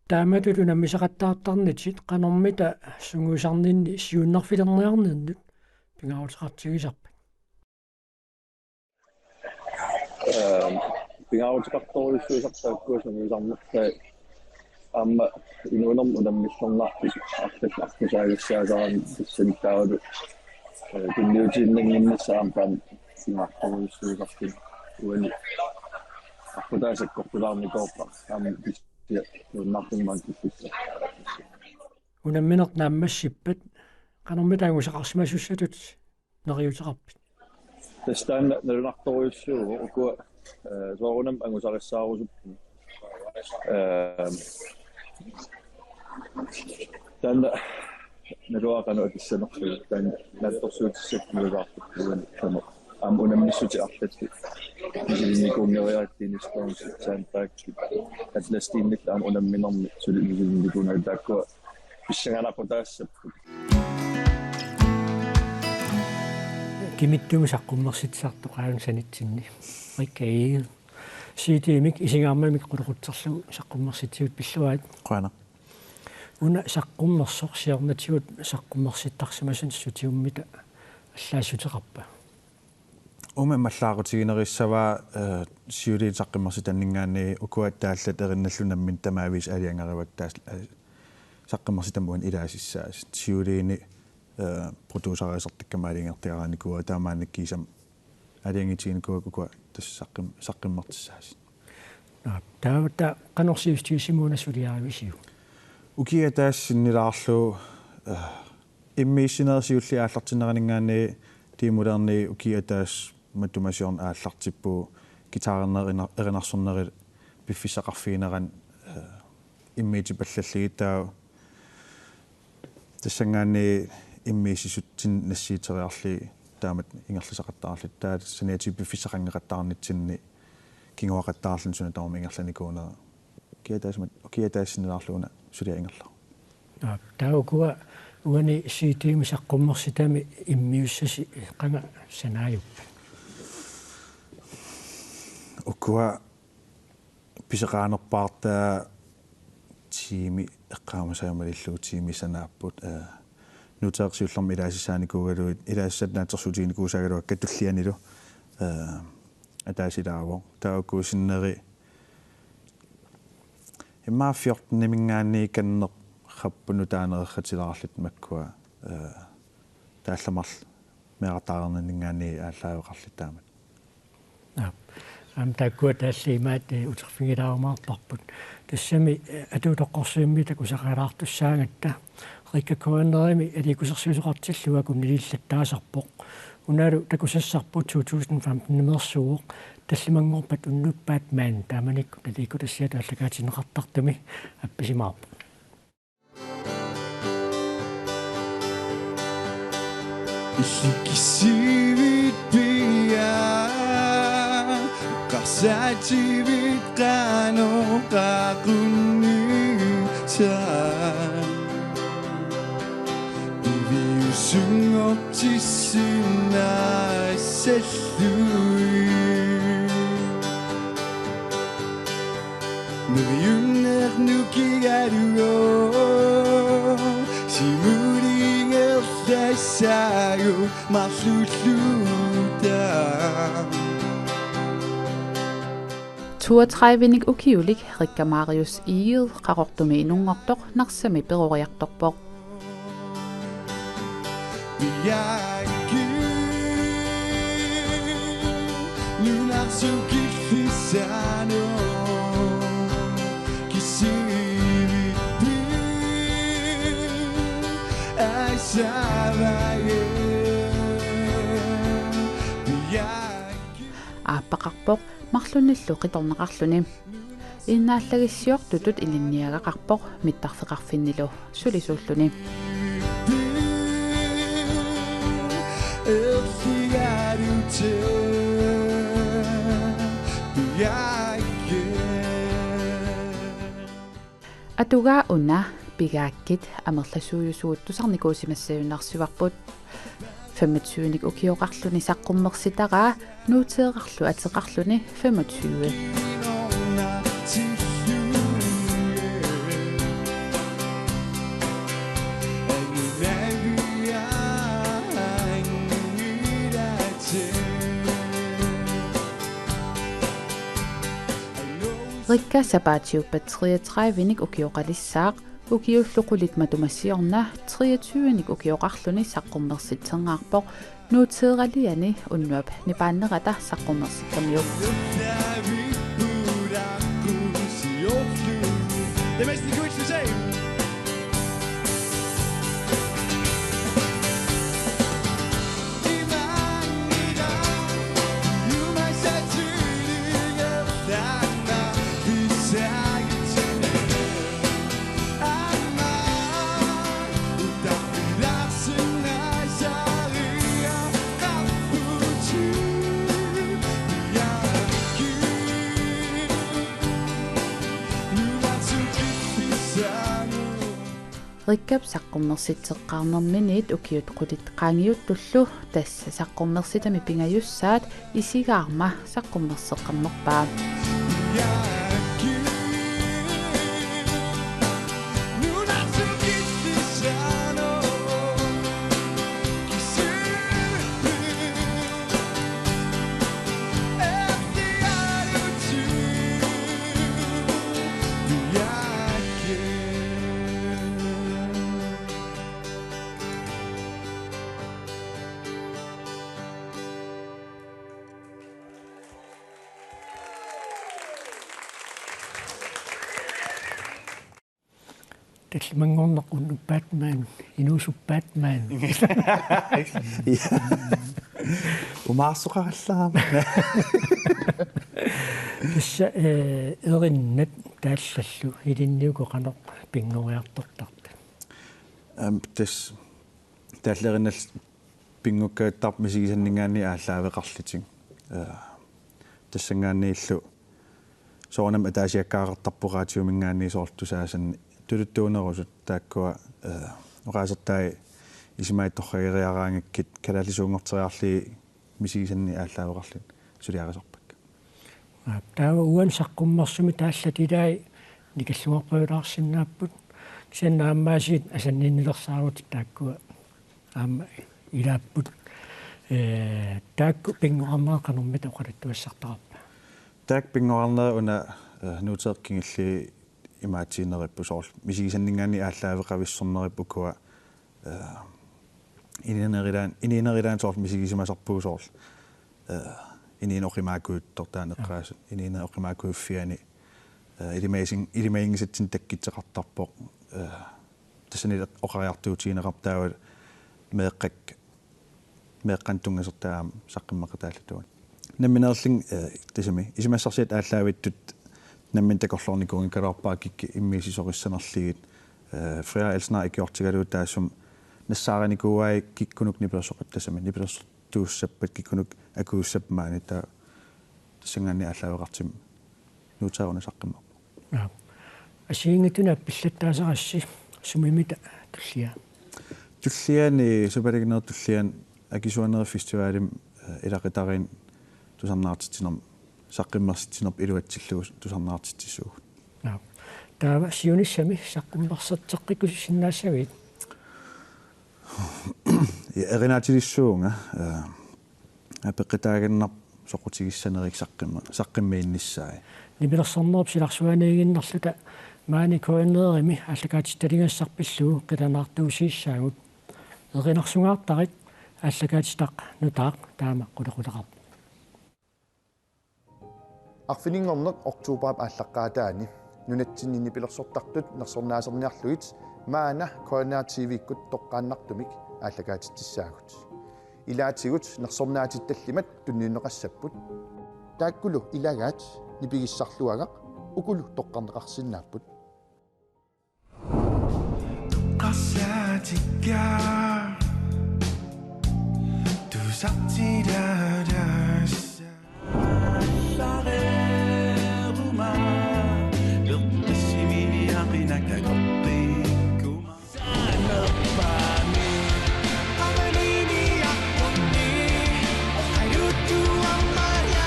Taamatut unammisaqattaartarnitit qanormita sungiusarninni siunnerfilerniarnernut pingaaruteqartigisarpit? Ehm, pingaaruteqartorujussuusarput taakkua sungiusarnertai aamma inuunermi unammillernartut arlallit aqqusaagassaasaramik tassaniittaalu, eh, tunniutiinnannginnissaa aamma taanna pingaaruteqartorujussuusarput uani aqqutaasakkortulaarnikuupput aamma kisianni nuannaartumik maani killissaq. Unammineq naammassippat qanormita angusaqarsimasussatut neriuuteqarpit? Tassa taanna nalunartorujussuuvoq ukua, eh, soorunami angusarissaarusupput. Eh, taanna naluara qanoq atissanerlugu taanna naatsorsuutissatut nalulaarput uani qanoq. Aamma unammissutit arlallit misilinnikuunngeriaratsigit, Kidney Stones, sandbagit, Atlas Stenillu aamma unamminermi suli misilinnikuunngillat, taakkua pissanganaqutaassapput. Kimittumi saqqummersitsisartoq aajuna sanitsinni. Rikke Egede. C D-mik isigaarmamik qulequtserlugu saqqummersitsivit, pilluarit. Qujanaq. Una saqqummersoq siornatigut saqqummersittarsimasunut sutiummita allaassuteqarpa? Uuma immallaaqutiginerissavaa, eh, siuliini saqqummersitanninngaanniit ukua taallat erinnallu nammineq tamaavisa aalajangerivakka taas-, eh, saqqummersitamik uani ilaasissaasut. Siuliini, eh, producerisartakkama aalajangertariaqarnikuuara, taamaannak kiisami aalajangiitiginikuuakka ukua tassa saqqum-, saqqummertissaasut. Naa, taava taava qanoq sivisutigisumik una suliarivisiuk? Ukiup ataatsip sinnilaarlugu, eh, immiussinerit siulliit aallartinneraninngaanniit demolerniit ukiup ataatsip matuma siorna aallartippugut, guitarernerit erina-, erinarsornerit piffissaqarfigineranni, eh, immiutipallallugit, taava tassanngaanniit immiussisutsinnik nassiuteriarlugit taamatut ingerlasaqattaarluta, taava saniatigut piffissaqanngeqattaarnitsinni kinguaqattaarluni suna tamarmi ingerlanikuunera. Ukiup ataatsip mat-, ukiup ataatsip sinnilaarlugu una suliaq ingerlavoq. Aap, taava ukua uani C D-mik saqqummersitami immiussasi qanga sanaajuppat? Ukua pisoqaanerpaartaat tiimi eqqaamasai malillugu tiimi sanaapput, eh, nuuteeqqat siullermik ilaasissaanikuugalugit, ilaasissat naatsorsuutiginikuusaagaluakka tullianilu, eh, ataaseq ilaavoq. Taava ukua sinneri immaqa fjorteniminngaanniit kanneq qappunut taaneqartilaarlutik makkua, eh, taallat marluk meerartaareerninninngaanniit aallaaveqarlutik taamatut. Aap. Aamma taakkua taallat imaat, eh, uterfigilaarumaarparput. Tassami, eh, Atuuttoqqorsuimmi takusaqalaartussaagatta. Rikke K N R-imi aliikkusersuisoqartillugu akunnilillattaasarpoq. Unalu takusassarput to tusind femten-imeersuuvoq, tallimanngorpat unnuppat, maani taamanikkut naliikkutassiatut aallakaatinneqartartumi appisimaarpoq. Illit kissivit piaa, qarsaativit qanoq aqunnisaa. Piviusunngortissinnaassallugu. Neriunneq nukigalugu, simuliingerlassaagut marluulluta. Toogtredivenik ukiulik Rikke Marius Egede Qaqortumi inunngortoq Narsami peroriartorpoq. Aappaqarpoq marlunnillu qitornaqarluni. Innaallagissiortutut ilinniagaqarpoq mittarfeqarfinnilu sulisuulluni. Atugaa una Pigaakkit amerlasuujusugut tusarnikuusimassajunnaarsivarput. Femogtyvenik ukioqarluni saqqummersitaraa Nuuteerarlu ateqarluni femogtyve. Rikka sapaatiuppat treogtredivenik ukioqalissaaq, ukiullu qulit matuma siorna treogtyvenik ukioqarluni saqqummersitserneqarpoq Nuuteeraliani unnuap nipaannerata saqqummersikkamiuk. Rikkap saqqummersitseqqaarnerminiit ukiut qulit qaangiuttullu tassa saqqummersitami pingajussaat Isigaarma saqqummerseqqammerpaa. Tallimanngorneq unnuk Batman, inuusup Batman. Umaarsoqarallarama. Tassa, eh, erinnat taallallu ilinniuku qanoq pinngoriartortarta? Am, tassa taallerinnallu pinngukkaattarput misigisanninngaanniit aallaaveqarlutik. Eh, tassanngaanniillu soorunami ataasiakkaartarpoq raatiuminngaanniit soorlu tusaasanni tuluttuunerusut taakkua, eh, oqaasertai isumaat torrageriaraangakkit kalaallisuunngorteriarlugit misigisanni aallaaveqarluni suliarisarpakka. Aap, taava uani saqqummersumi taallat ilaat nikallungaarpajulaarsinnaapput. Kisianni aamma aasiit asanninnilersaarutit taakkua aamma ilaapput. Eh, taakku pinngorarnerat qanormita oqaluttuassartarpa? Taakku pinngorarnerat una, eh, nuuteeqqinngilli imaatiineripput soorlu misigisanninngaanniit aallaaveqavissornerip ukua, eh, inuunerilaannut, inuunerilaannut soorlu misigisimasarpugut soorlu, eh, inuuneq oqimaakujuttoq taanna eqqaasut, inuuneq oqimaakujuffiani, eh, ilimagisin-, ilimaginngisatsinnik takkuttoqartarpoq, eh, tassanilu oqariartuutigineqarpoq taava meeqqat meeqqanut tunngasortaa aamma saqqummeqataalluta uani. Nammineerlunga, eh, tassami isumassarsiat aallaavittut nammineq takorloornikuunngikkaluarpara kikkut immiussisorissanerlugit, eh, Freja Elsner ikiortigalugu taassuma nassaarinikuuai kikkunnut nipilersoqat-, tassami nipilersortuussappat kikkunnut akuussappat maani taava tassanngaanniit aallaaveqartumik nuuteeruna saqqummerpoq. Aap. Assigiinngitsunik appillattaasarassi sumimita tullia? Tulliani, Superliganerup tulliani akisuanerup festivalimi, eh, ilaqutariinnut tusarnaartitsinermut, saqqummersitsinerput iluatsillugu tusarnaartitsisuugut. Aap. Taava siunissami saqqummerserteqqikkussinnaassavit? Ja, erinaatilissuunga, eh, apeqqutaaginnarpoq soqutigissanerit saqqummi-, saqqummiinnissaat. Nipilersornerup silarsuaniiginnarluta maani K N R-imi aallakaatitaligassaq pillugu qilanaartuussaagut. Erinarsungaartarit aallakaatitaq nutaaq taama qulequleqarpoq. Arfininngorneq oktobarip aallaqqaataani nunatsinni nipilersortartut nersornaaserniarlugit maanna K N R T V-kkut toqqaannartumik aallakaatitsissaagut. Ilaatigut nersornaatit tallimat tunniunneqassapput. Taakkulu ilagaat nipigissarluagaq ukulu toqqarneqarsinnaapput. Qassaatikka tusartilaarassa. Allareeruma eqqissimini aqinakka qoppikkuma. Sanerpaami qamalini aqqunni ajutuammana.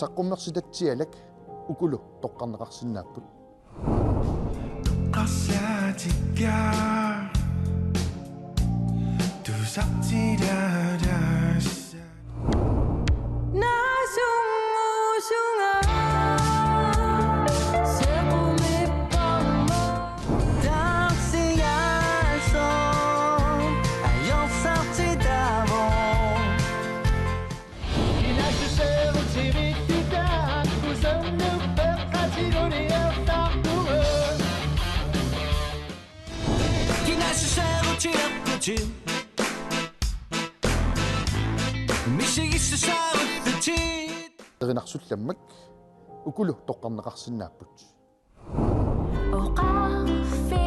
Saqqummersitatsialak ukulu toqqarneqarsinnaapput. Qassaatikka tusartilaarassa. Nasungusunga sequmipparmut taarsiaasooq ajorsartitaavoq. Kinaassuseerutilerputit. Misigissuseeruttutit. Erinarsullammak ukulu toqqarneqarsinnaapput. Oqarfi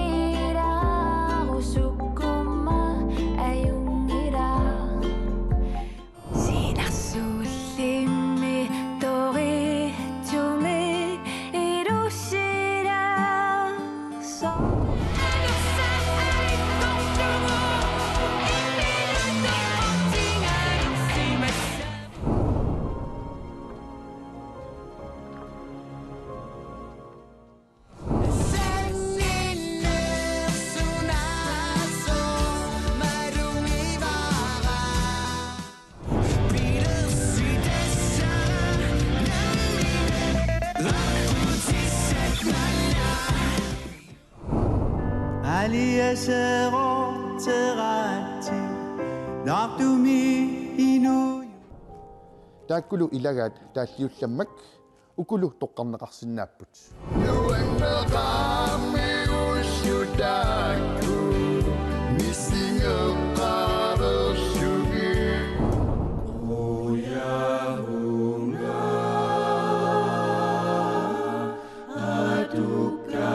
Seroterati nartumi inu. Taakkulu ilagaat taalliullammak ukulu toqqarneqarsinnaapput. Nuanneqaami ussutaakku missingeqqaversugi. Ujavunga atukka.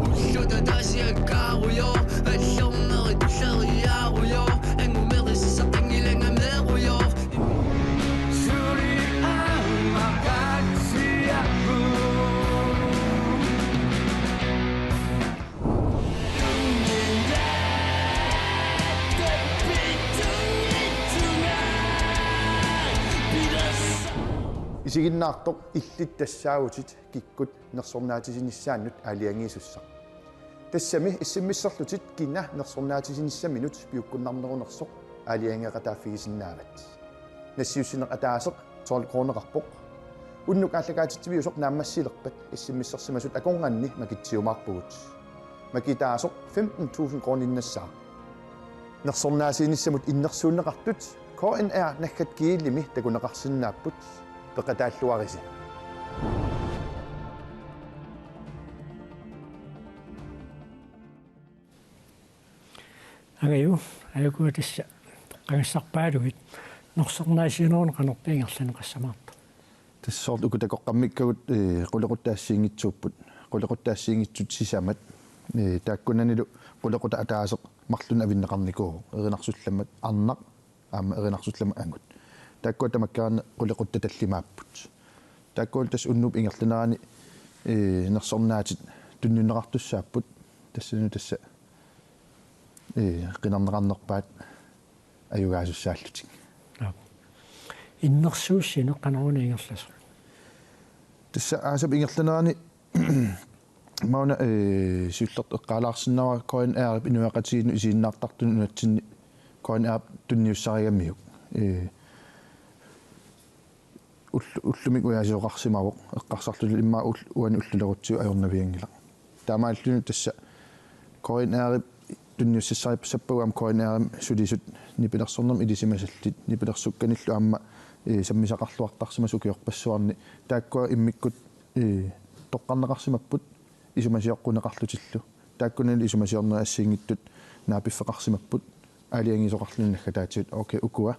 Ulluta tasiakkaarujoq, allornerit tulleriaarujoq, angumerisissaq qanngilanga meerujoq. Suli aamaqatsiarput. Isiginnaartoq illit tassaavutit kikkut nersornaatisinissaannut aalajangiisussaq. Tassami S M S-erlutit kina nersornaatisinissaminut piukkunnarnerunersoq aalajangeeqataaffigisinnaavat. Nassiussineq ataaseq tolv kroneqarpoq. Unnuk aallakaatitsiviusoq naammassilerpat S M S-ersimasut akornanni makitsiumaarpugut. Makitaasoq femten tusind kroniinnassaaq. Nersornaasiinissamut innersuunneqartut K N R naggat gl-imi takuneqarsinnaapput, peqataalluarisi. Angaju, ajuku tassa toqqagassarpaalugit nersornaasiineruneq qanorpiaq ingerlanneqassamaartoq? Tassa soorlu uku takoqqammikkagut, ee, qulequttat assigiinngitsuupput. Qulequttat assigiinngitsut sisamat. Ee, taakkunanilu qulequtaq ataaseq marlunnik avinneqarnikuuvoq. Erinarsullammat arnaq, aamma erinarsullammat angut. Taakkua tamakkerlugu qulequttat tallimaapput. Taakkua tassa unnuup ingerlanerani, ee, nersornaatit tunniunneqartussaapput. Tassani tassa, ee, qinerneqarnerpaat ajugaasussaallutik. Aap. Innersuussineq qanoruna ingerlasoq? Tassa aasap ingerlanerani mauna, ee, siullertut eqqaalaarsinnaavara K N R-ip inuiaqatigiinnut isiginnaartartunut nunatsinni K N R-ip tunniussarigamiuk. Ee, ull-, ullumi ujaasisoqarsimavoq, eqqarsarluta immaqa ull-, uani ullulerutsigu ajornavianngilaq. Taamaalilluni tassa K N R-ip tunniussassarissappagut aamma K N R-imi sulisut nipilersornermut ilisimasallit, nipilersukkanillu aamma, ee, sammisaqarluartarsimasut ukiorpassuarni, taakkua immikkut, ee, toqqarneqarsimapput isumasioqquneqarlutillu. Taakkunanilu isumasiornerit assigiinngitsut naapiffeqarsimapput, aalajangiisoqarluni naggataatigut, okay, ukua,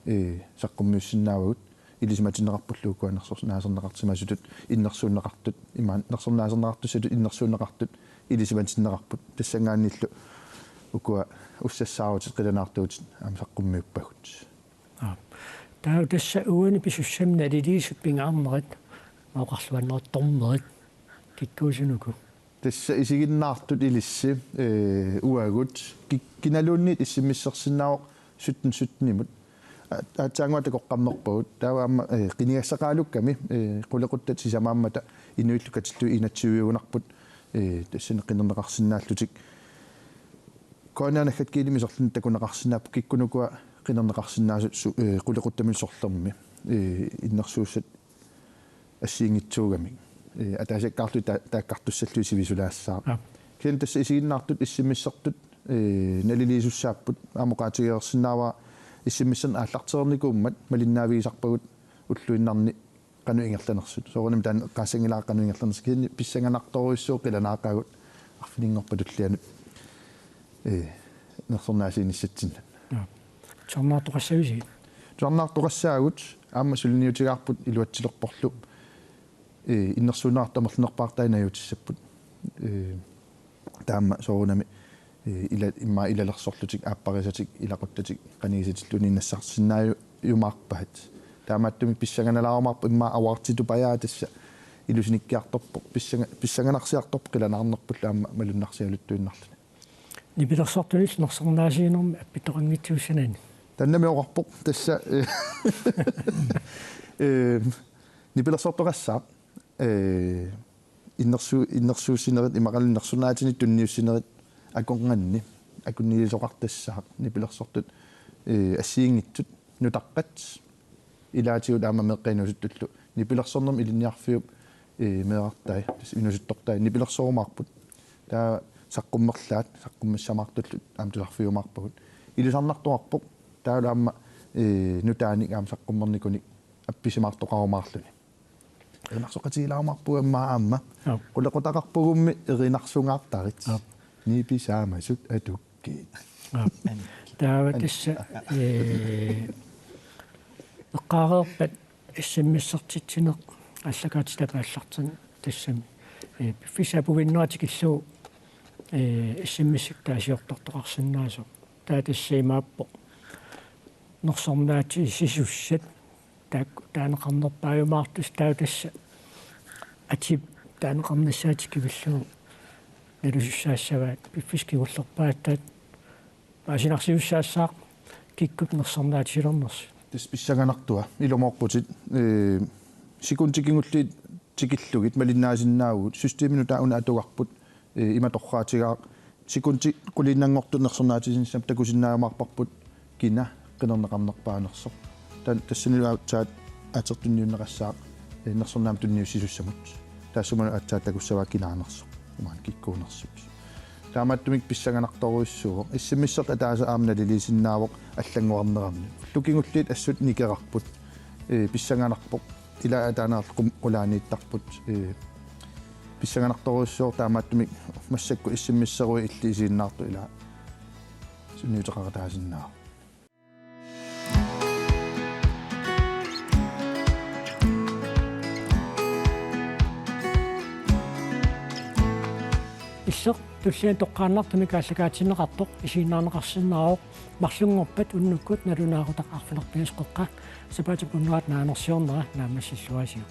ee, saqqummiussinnaavagut, ilisimatinneqarpullu ukua nersornaaserneqarsimasutut innersuunneqartut, imaluunniit nersornaaserneqartussatut innersuunneqartut ilisimatinneqarput. Tassanngaanniillu ukua ussassaarutit, qilanaartuutit aamma saqqummiuppagut. Aap. Taava tassa uani pisussami naliliisut pingaarnerit, oqarluannertornerit, kikkuusunuku? Tassa isiginnaartut ilissi, ee, uagut, ki-, kinaluunniit S M S-ersinnaavoq sytten sytten-imut. A-, aatsaannguaq takoqqammerpagut. Taava aamma, ee, qinigassaqaalukkami, ee, qulequttat sisamaammata inuillu katillugit enogtyve-ugunarput, ee, tassani qinerneqarsinnaallutik. K N R naggat gl-imi iserluni takuneqarsinnaapput kikkuunuku qinerneqarsinnaasut su-, ee, qulequttamilu sorlermi, ee, innersuussat assigiinngitsuugamik. Ee, ataasiakkaarlugit ta-, taakkartussallugit sivisulaassaaq. Aap. Kisianni tassa isiginnaartut S M S-ertut, ee, naliliisussaapput, aamma oqaatigereersinnaavara S M S-erneq aallartereernikuummat malinnaavigisarpagut ulluinnarni qanoq ingerlanersut. Soorunami taanna eqqaassanngilara qanoq ingerlanersut. Kisianni pissanganartorujussuuvoq qilanaaqaagut arfininngorpat tullianut, ee, nersornaasiinissatsinnut. Aap. Tusarnaartoqassavisigit? Tusarnaartoqassaagut, aamma suliniutigaarput iluatsilerporlu, ee, innersuunneqartut amerlanerpaartaat najuutissapput. Ee, taama soorunami, ee, ila-, immaqa ilalersorlutik, aapparisatik, ilaquttatik, qanigisatilluunniit nassaarsinnaajumaarpaat. Taamaattumik pissanganalaarumaarpoq, immaqa awartitupajaa tassa ilusinikkiartorpoq, pissanga-, pissanganarsiartorpoq qilanaarnerpullu aamma malunnarsialuttuinnarluni. Nipilersortunillu nersornaasiinermi appittoqanngitsuussanani? Taannami oqarpoq tassa, ee, ee, nipilersortoqassaaq, ee, innersu-, innersuussinerit imaluunniit nersornaatinik tunniussinerit akornanni akunniisoqartassaaq nipilersortut, ee, assigiinngitsut nutaqqat ilaatigut aamma meeqqat inuusuttullu nipilersornermi ilinniarfiup, ee, meerartai, tassa inuusuttortai nipilersorumaarput. Taava saqqummerlaat, saqqummersamaartullu aamma tusarfiumaarpagut. Ilisarnartoqarpoq taavalu aamma, ee, nutaanik aamma saqqummernikunik appisimaartoqarumaarluni. Erinarsoqatigiilaarumaarpugut aamma aamma. Aap. Qulequtaqarpugummi erinarsungaartarit. Aap. Nipisaamasut atukkiit. Aap. Taava tassa, ee, eqqaareerpat S M S-ertitsineq aallakaatitap aallartinneq tassami. Ee, piffissap apuunnerup tikillugu, ee, S M S-ikkut taasiortartoqarsinnaasoq. Taava tassa imaappoq nersornaatsisisussat taakku taaneqarnerpaajumaartussat, taava tassa atip taaneqarnissaa tikillugu nalusussaassavaat, piffissap kingullerpaatut paasinarsiussaassaaq kikkut nersornaatisilernersut. Tassa pissanganartua, ilumoorputit, ee, sekundit kingulliit tikillugit malinnaasinnaavagut, systemimi nutaaq una atugarput, ee, ima torraatigaaq, sekundit quliinnanngortut nersornaatisinissamut takusinnaajumaarparput kina qinerneqarnerpaanersoq. Taava tassanilu aatsaat aasertunniunneqassaaq, ee, nersornaammik tunniussisussamut. Taassumalu aatsaat takussavaa kinaanersoq, imaluunniit kikkuunersut. Taamaattumik pissanganartorujussuuvoq. S M S-ertut ataaseq aamma naliliisinnaavoq allanngorarnerani. Ullut kingulliit assut nikerarput. Ee, pissanganarpoq. Ilaa ataaneersut qum-, qulaaniittarput. Ee, pissanganartorujussuuvoq, taamaattumik massakkut S M S-eruit illit isiginnaartut ilaa sunniuteqaqataasinnaavoq. Illit tulliani toqqaannartumik aallakaatinneqartoq isiginnaarneqarsinnaavoq marlunngorpat unnukkut nalunaaqutaq arfineq-pingasut qeqqa, sapaatip-akunnera naanersiornera naammassilluarisiuk.